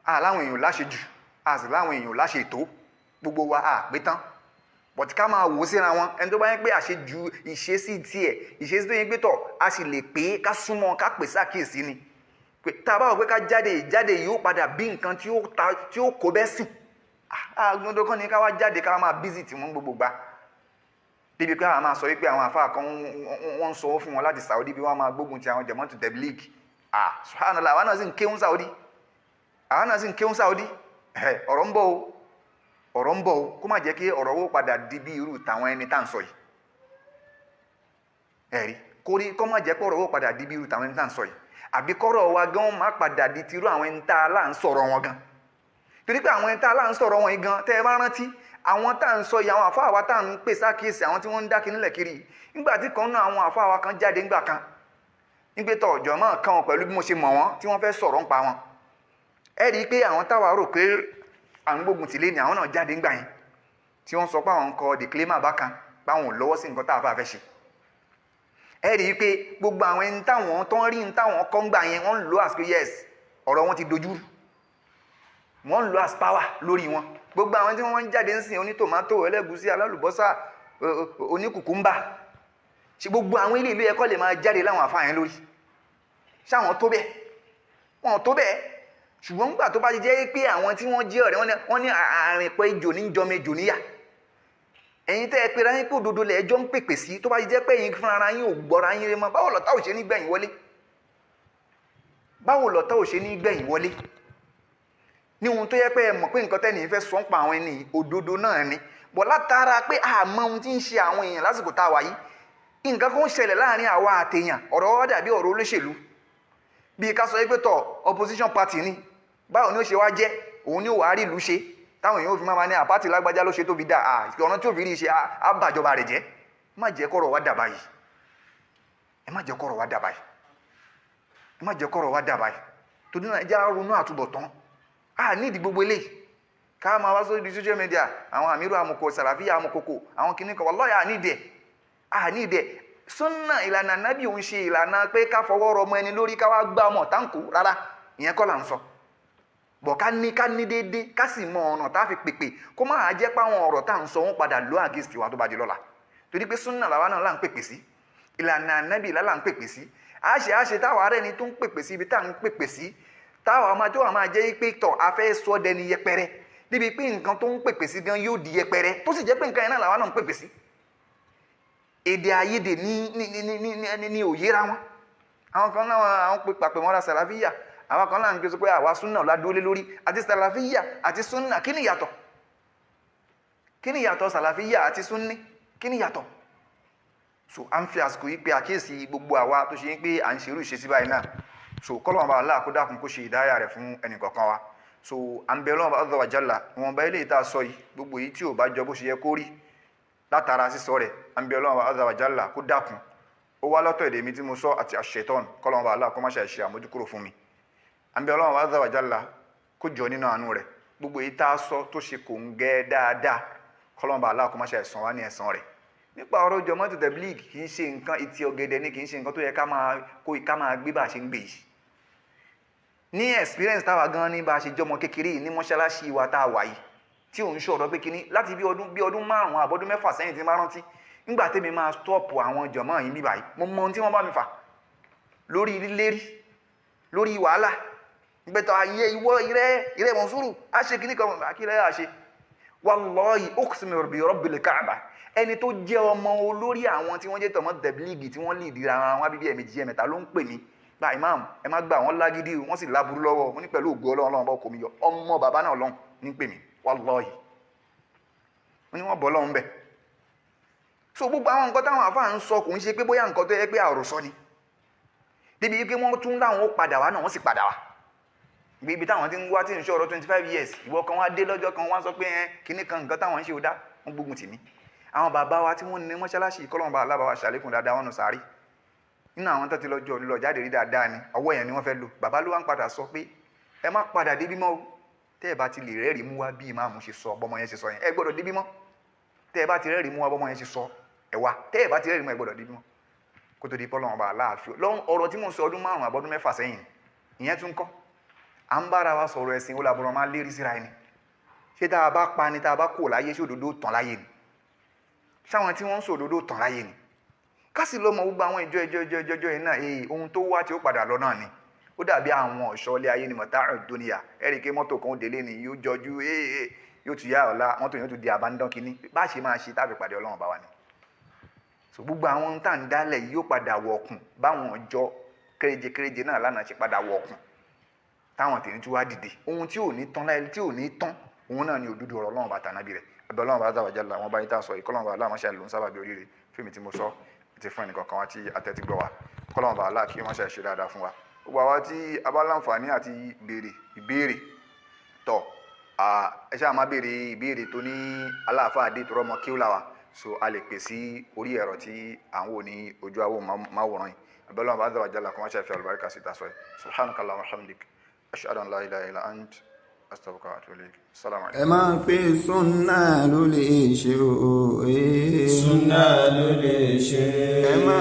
Láwọn èèyàn láṣejù, a sì láwọn èèyàn láṣe ètò, gbogbo wa a pé tán, but ká máa wò ó síra wọn. Ẹni tó bá yẹn pé àṣejù ìṣesí tiẹ̀, ìṣesí tó yẹn pé tọ̀, a sì lè pé ká súnmọ́, ká pè sákìyèsí ni pé tá a bá wọ pé ká jáde, ìjáde yìí ó padà bí nǹkan tí ó ta tí ó kó bẹ́ sìn. Àgbọ̀ndọ̀ kan ní ká wá jáde, ká máa busy tí wọ́n gbogbo gbà, débi pé àwọn máa sọ wípé àwọn àfáà kan wọ́n ń sọ fún wọn láti Saudi bí wọ́n máa gbógun ti àwọn Jama'atu Tabligh. Subhanallah, àwọn náà sì ń kéwún Saudi, àwọn náà sì ń kéwún Saudi. Ọ̀rọ̀ ń bọ̀ o, ọ̀rọ̀ ń bọ̀ o. Kó má jẹ́ kí ọ̀rọ̀ wo padà di bí irú tàwọn ẹni tá à ń sọ yìí. Ẹ̀rí kórí kọ́ má jẹ́ pọ̀rọ̀ owó padà di bí irú tàwọn ẹni tá à ń sọ yìí, àbí kọ́rọ̀ wa gan má padà di tirú àwọn ẹni tá a là ń sọ̀rọ̀ wọn gan. Torí pé àwọn ẹni tá a là ń sọ̀rọ̀ wọn yìí gan, tẹ́ ẹ bá rántí àwọn tá à ń sọ yìí, àwọn àfáà wa tá à ń pè sákìyèsí, àwọn tí wọ́n ń dá kinní kiri yìí, nígbà tí kan náà àwọn àfáà wa kan jáde ńgbà kan nígbè tọ̀ ọ̀jọ̀ mọ́ kan wọn pẹ̀lú bí mo ṣe mọ̀ wọ́n tí wọ́n fẹ́ sọ̀rọ̀ ńpa wọn, ẹ rí i pé àwọn táwa rò pé à ń gbógun tìlé ni àwọn náà jáde ńgbà yẹn, tí wọ́n sọ pé àwọn ń kọ disclaimer bákan, báwọn ò lọ́wọ́ sí nǹkan tá a fà fẹ́ ṣe. Ẹ rí i pé gbogbo àwọn ẹni táwọn tó ń rí ní táwọn kọ́ ń gbà yẹn, wọ́n ń lo as pé yes, ọ̀rọ̀ wọn ti dojú rú, wọ́n ń lo as power lórí wọn. Gbogbo àwọn tí wọ́n ń jáde ń sìn, onítòmátò, ẹlẹ́gùsí, alálùbọ́sà, oníkùkùmbà, ṣe gbogbo àwọn ilé ìlú ẹ̀kọ́ lè máa jáde láwọn àfáà yẹn lórí? Ṣáwọn tó bẹ́ẹ̀? Wọn tó bẹ́ẹ̀. Ṣùgbọ́n nígbà tó bá ti jẹ́ pé àwọn tí wọ́n jẹ́ ọ̀rẹ́ wọ́n ní àrìnpọ̀ ejò ní jọmọ ejò níyà. Ẹ̀yin tẹ́ ẹ pera yín pé òdodo lẹ̀ ẹjọ́ ń pèpè sí, tó bá ti jẹ́ pé ẹ̀yin fúnra ara yín ò gbọ́ra yín rẹ mọ́, báwo lọ̀tá ò ṣe ní gbẹ̀yìn wọlé? Báwo lọ̀tá ò ṣe ní gbẹ̀yìn wọlé? Ní ohun tó yẹ pé ẹ mọ̀ pé nǹkan tẹ́ni fẹ́ sọ ń pa àwọn ẹni òdodo náà ni, bọ̀ látara pé àmọ́ ohun tí ń ṣe àwọn èèyàn lásìkò tá a wà yìí, nǹkan kan ń ṣẹlẹ̀ láàrin àwa àtèèyàn, ọ̀rọ̀ wa dàbí ọ̀rọ̀ olóṣèlú. Bíi ká sọ pé tọ̀ opposition party ni, báwo ni ó ṣe wá jẹ́ òun ni ó wàá rí ìlú ṣe, táwọn èèyàn ò fi máa ní àpáàtì lágbájá ló ṣe tó fi dà á, ọ̀nà tí ò fi rí ṣe á bàjọba rẹ̀ jẹ́. Má jẹ́ kọ́rọ̀ wá dà báyìí. Ẹ má jẹ́ kọ́rọ̀ wá dà báyìí. Ẹ má jẹ́ kọ́rọ̀ wá dà báyìí. Torí náà, ẹ jẹ́ á ronú àtúbọ̀tán. A nídìí gbogbo eléyìí ká máa wá sórí social media, àwọn àmírù amòkò, sàràfíà amòkòkò, àwọn kìnnì kan. Wallahi, a nídìí ẹ̀, a nídìí ẹ̀. Súnà ìlànà nábì òun ṣe ìlànà pé ká fọwọ́ rọ ọmọ ẹni lórí, ká wá gbá ọmọ táǹkù rárá, ìyẹn kọ́ là ń sọ. Bọ̀ ká ní déédéé, ká sì mọ ọ̀nà tá a fi pèpè, kó má jẹ́ pé àwọn ọ̀rọ̀ tá à ń sọ wọ́n padà lọ against wa tó bá di lọ́la. Torí pé súnà làwa náà là ń pèpè sí, ìlànà ànábì là ń pèpè sí. Àṣẹ àṣẹ táwa arẹ́ni tó ń pèpè sí ibi tá à ń pèpè sí, táwa máa tó wà máa jẹ́ pé tọ̀ a fẹ́ sọ dẹni yẹpẹrẹ, débi pé nǹkan tó ń pèpè sí gan yóò di yẹpẹrẹ, tó sì jẹ́ pé nǹkan yẹn náà làwa náà ń pèpè sí. Èdè àìyedè ní òyera wọn. Àwọn kan náà àwọn pè pàpè mọ́ra sàlàfíà, àwọn kan náà ń gbé sọ pé àwa súnà ládúró lé lórí. Àti sàlàfíà àti súnà, kí ni ìyàtọ̀? Kí ni ìyàtọ̀ sàlàfíà àti súnní? Kí ni ìyàtọ̀? So à ń fi àsìkò yìí pé àkíyèsí gbogbo àwa tó ṣe ń pé à ń ṣerú ìṣesí báyìí náà. So kọ́lọ́mọba bá aláà kó dákun, kó ṣe ìdáyà rẹ̀ fún ẹnìkọ̀ọ̀kan wa. So à ń bẹ Ọlọ́run azza wa jalla, wọn bá ilé ìta sọ yìí, gbogbo èyí tí ò bá jọ bó ṣe yẹ kó rí látara sísọ rẹ̀, à ń bẹ Ọlọ́run azza wa jalla kó dákun. Ó wá lọ́tọ̀ èdè mi tí mo sọ àti àṣetọ́n, kọ́lọ́mọba bá aláà kó má ṣe ṣe àmójúkúrò fún mi. À ń bẹ Ọlọ́run azza wa jalla kó jọ nínú àánú rẹ̀, gbogbo èyí tá a sọ tó ṣe kò ń gẹ́ dáadáa, kọ́lọ́mọba aláà kó má ṣe san wá ní ẹ̀san rẹ̀. Nípa ọ̀rọ̀ jọmọ́tò tẹ̀blíìgì, kì í ṣe nǹkan ìtì ọ̀gẹ̀dẹ̀ ni, kì í ṣe nǹkan tó yẹ ká máa kó ká máa gbé bá a ṣe ń gbé yìí. Ní experience táwa gan ní bá a ṣe jọmọ kékeré yìí ní mọ́ṣáláṣí wa tá a wà yìí, tí òun ṣọ̀rọ̀ pé kíní láti bí ọdún 5 àbọ̀dún 6 sẹ́yìn tí máa rántí, nígbà tẹ́mi máa stop àwọn jọmọ́ yìí bíbáyìí, mo mọ ohun tí wọ́n bá mi fà lórí lérí, lórí wàhálà gbẹtọ̀ ayé. Ìwọ ìrẹ́ Mọ̀nsúrù á ṣe kíní kan, àkírẹ́ á ṣe. Wallahi, uqsimu bi rabbil Kaaba, ẹni tó jẹ́ ọmọ olórí àwọn tí wọ́n jẹ́ tọmọ tẹ̀blíìgì tí wọ́n lè dira ara wọn bíbí ẹ̀mejì ẹ̀mẹ́ta ló ń pè mí gba, "Imam, ẹ má gbà wọ́n lágídí, wọ́n sì láburú lọ́wọ́." Mo ní pẹ̀lú ògo Ọlọ́run, Ọlọ́run bá kò mí yọ. Ọmọ bàbá náà lọ́hùn ní pè mí. Wallahi, mo ní wọ́n bọ́ lọ́hùn bẹ̀. So gbogbo àwọn nǹkan táwọn àfáà ń sọ kò ń ṣe pé bóyá nǹkan tó yẹ pé àròsọ ni, débi pé wọ́n tún láwọn ó padà wá náà, wọ́n sì padà wá ibi táwọn ti ń wá tí ń ṣọ̀rọ̀ 25 years. Ìwọ kan wá dé lọ́jọ́ kan, wá sọ pé ẹ kíní kan, nǹkan táwọn ń ṣe ò dá, wọ́n gbógun tì mí. Àwọn bàbá wa tí wọ́n ní mọ́ṣáláṣí, kọ́lọ́mù bá alábàá wa ṣàlékún dáadáa wọn nù sáré nínú àwọn tó ti lọ́jọ́ lọ jáde rí dáadáa ni ọwọ́ yẹn ni wọ́n fẹ́ lò. Bàbá ló wá ń padà sọ pé ẹ má padà débí mọ́ o, tẹ́ ẹ bá ti lè rẹ́rìí mú wá bí ìmáàmù ṣe sọ, bọ́mọ yẹn ṣe sọ yẹn, ẹ gbọ́dọ̀ débí mọ́. Tẹ́ ẹ bá ti rẹ́rìí mú wá bọ́mọ yẹn ṣe sọ, ẹ wá. Tẹ́ ẹ bá ti rẹ́rìí mú, ẹ gbọ́dọ̀ débí mọ́. Kó tó di pọ́lọ́wọ́n bá aláàfin lọ́wọ́. Ọ̀rọ̀ tí mò ń sọ, ọdún 5 àbọ̀dún 6 sẹ́yìn, ìyẹn tún kọ́. À ń bára wa sọ̀rọ̀ ẹ̀sìn, ó làbọ̀rọ̀ máa lérí síra ẹni. Ṣé tá a bá pa ni, tá a bá kò láyé, ṣé òdodo tàn láyé ni? Ṣáwọn tí wọ́n ń sọ òdodo tàn láyé ni? Ká sì lọ́mọ gbogbo àwọn ìjọ ìjọ ìjọ ìjọ ìjọ yìí náà, ee, ohun tó wá tí ó padà lọ náà ni. Ó dàbí àwọn ọ̀ṣọ́ ilé ayé ni, mọ̀tá dúníyà. Ẹ̀rí pé mọ́tò kan ó délé ni, yóò jọjú, ee, yóò tún yá ọ̀la, mọ́tò yóò tún di abandon kínní. Bá ṣe máa ṣe táàbì pàdé Ọlọ́run bá wa ni. So gbogbo àwọn tá à ń dálẹ̀ yìí yóò padà wọ̀kùn, báwọn ọjọ́ kéréje kéréje náà lánàá ṣe padà wọ̀kùn, táwọn tèmi tí wàá dìde. Ohun tí ò ní tán láyé, tí ò ní tán, òun náà ni òdodo ọ̀rọ̀ Ọlọ́run bàtà nábì rẹ̀. Ẹbẹ̀ Ọlọ́run bá dáwà jálà àwọn báyìí tá a sọ yìí, kọ́lọ́run bá aláàmọ́ṣẹ́ ló ń sábà bí oríire fíìmù tí mo sọ. Ti fún ẹnìkọ̀ọ̀kan wa tí atẹ́tí gbọ́ wa, kọ́lọ́mù bá aláà kí wọ́n ṣe ṣe dáadáa fún wa. Gbogbo àwa tí a bá láǹfààní àti béèrè ìbéèrè tọ̀, ẹ ṣáà má béèrè ìbéèrè tó ní aláàfáà dé tó rọ́mọ kí ó là wá. So a lè pè sí orí ẹ̀rọ tí à ń wò ní ojú àwò máwòrán yìí. Abẹ́lẹ́ wọn bá dàwà jálá kó má ṣe fi àlùbáríkà sí ìtasọ̀ yìí. Subhanaka Allahumma wa hamdik, ashhadu an la ilaha illa ant, astaghfiruka wa atubu ilayk. Assalamu Ẹ alaikum. máa pé súnà ló lè ṣe o. Súnà ló lè ṣe. Ẹ máa.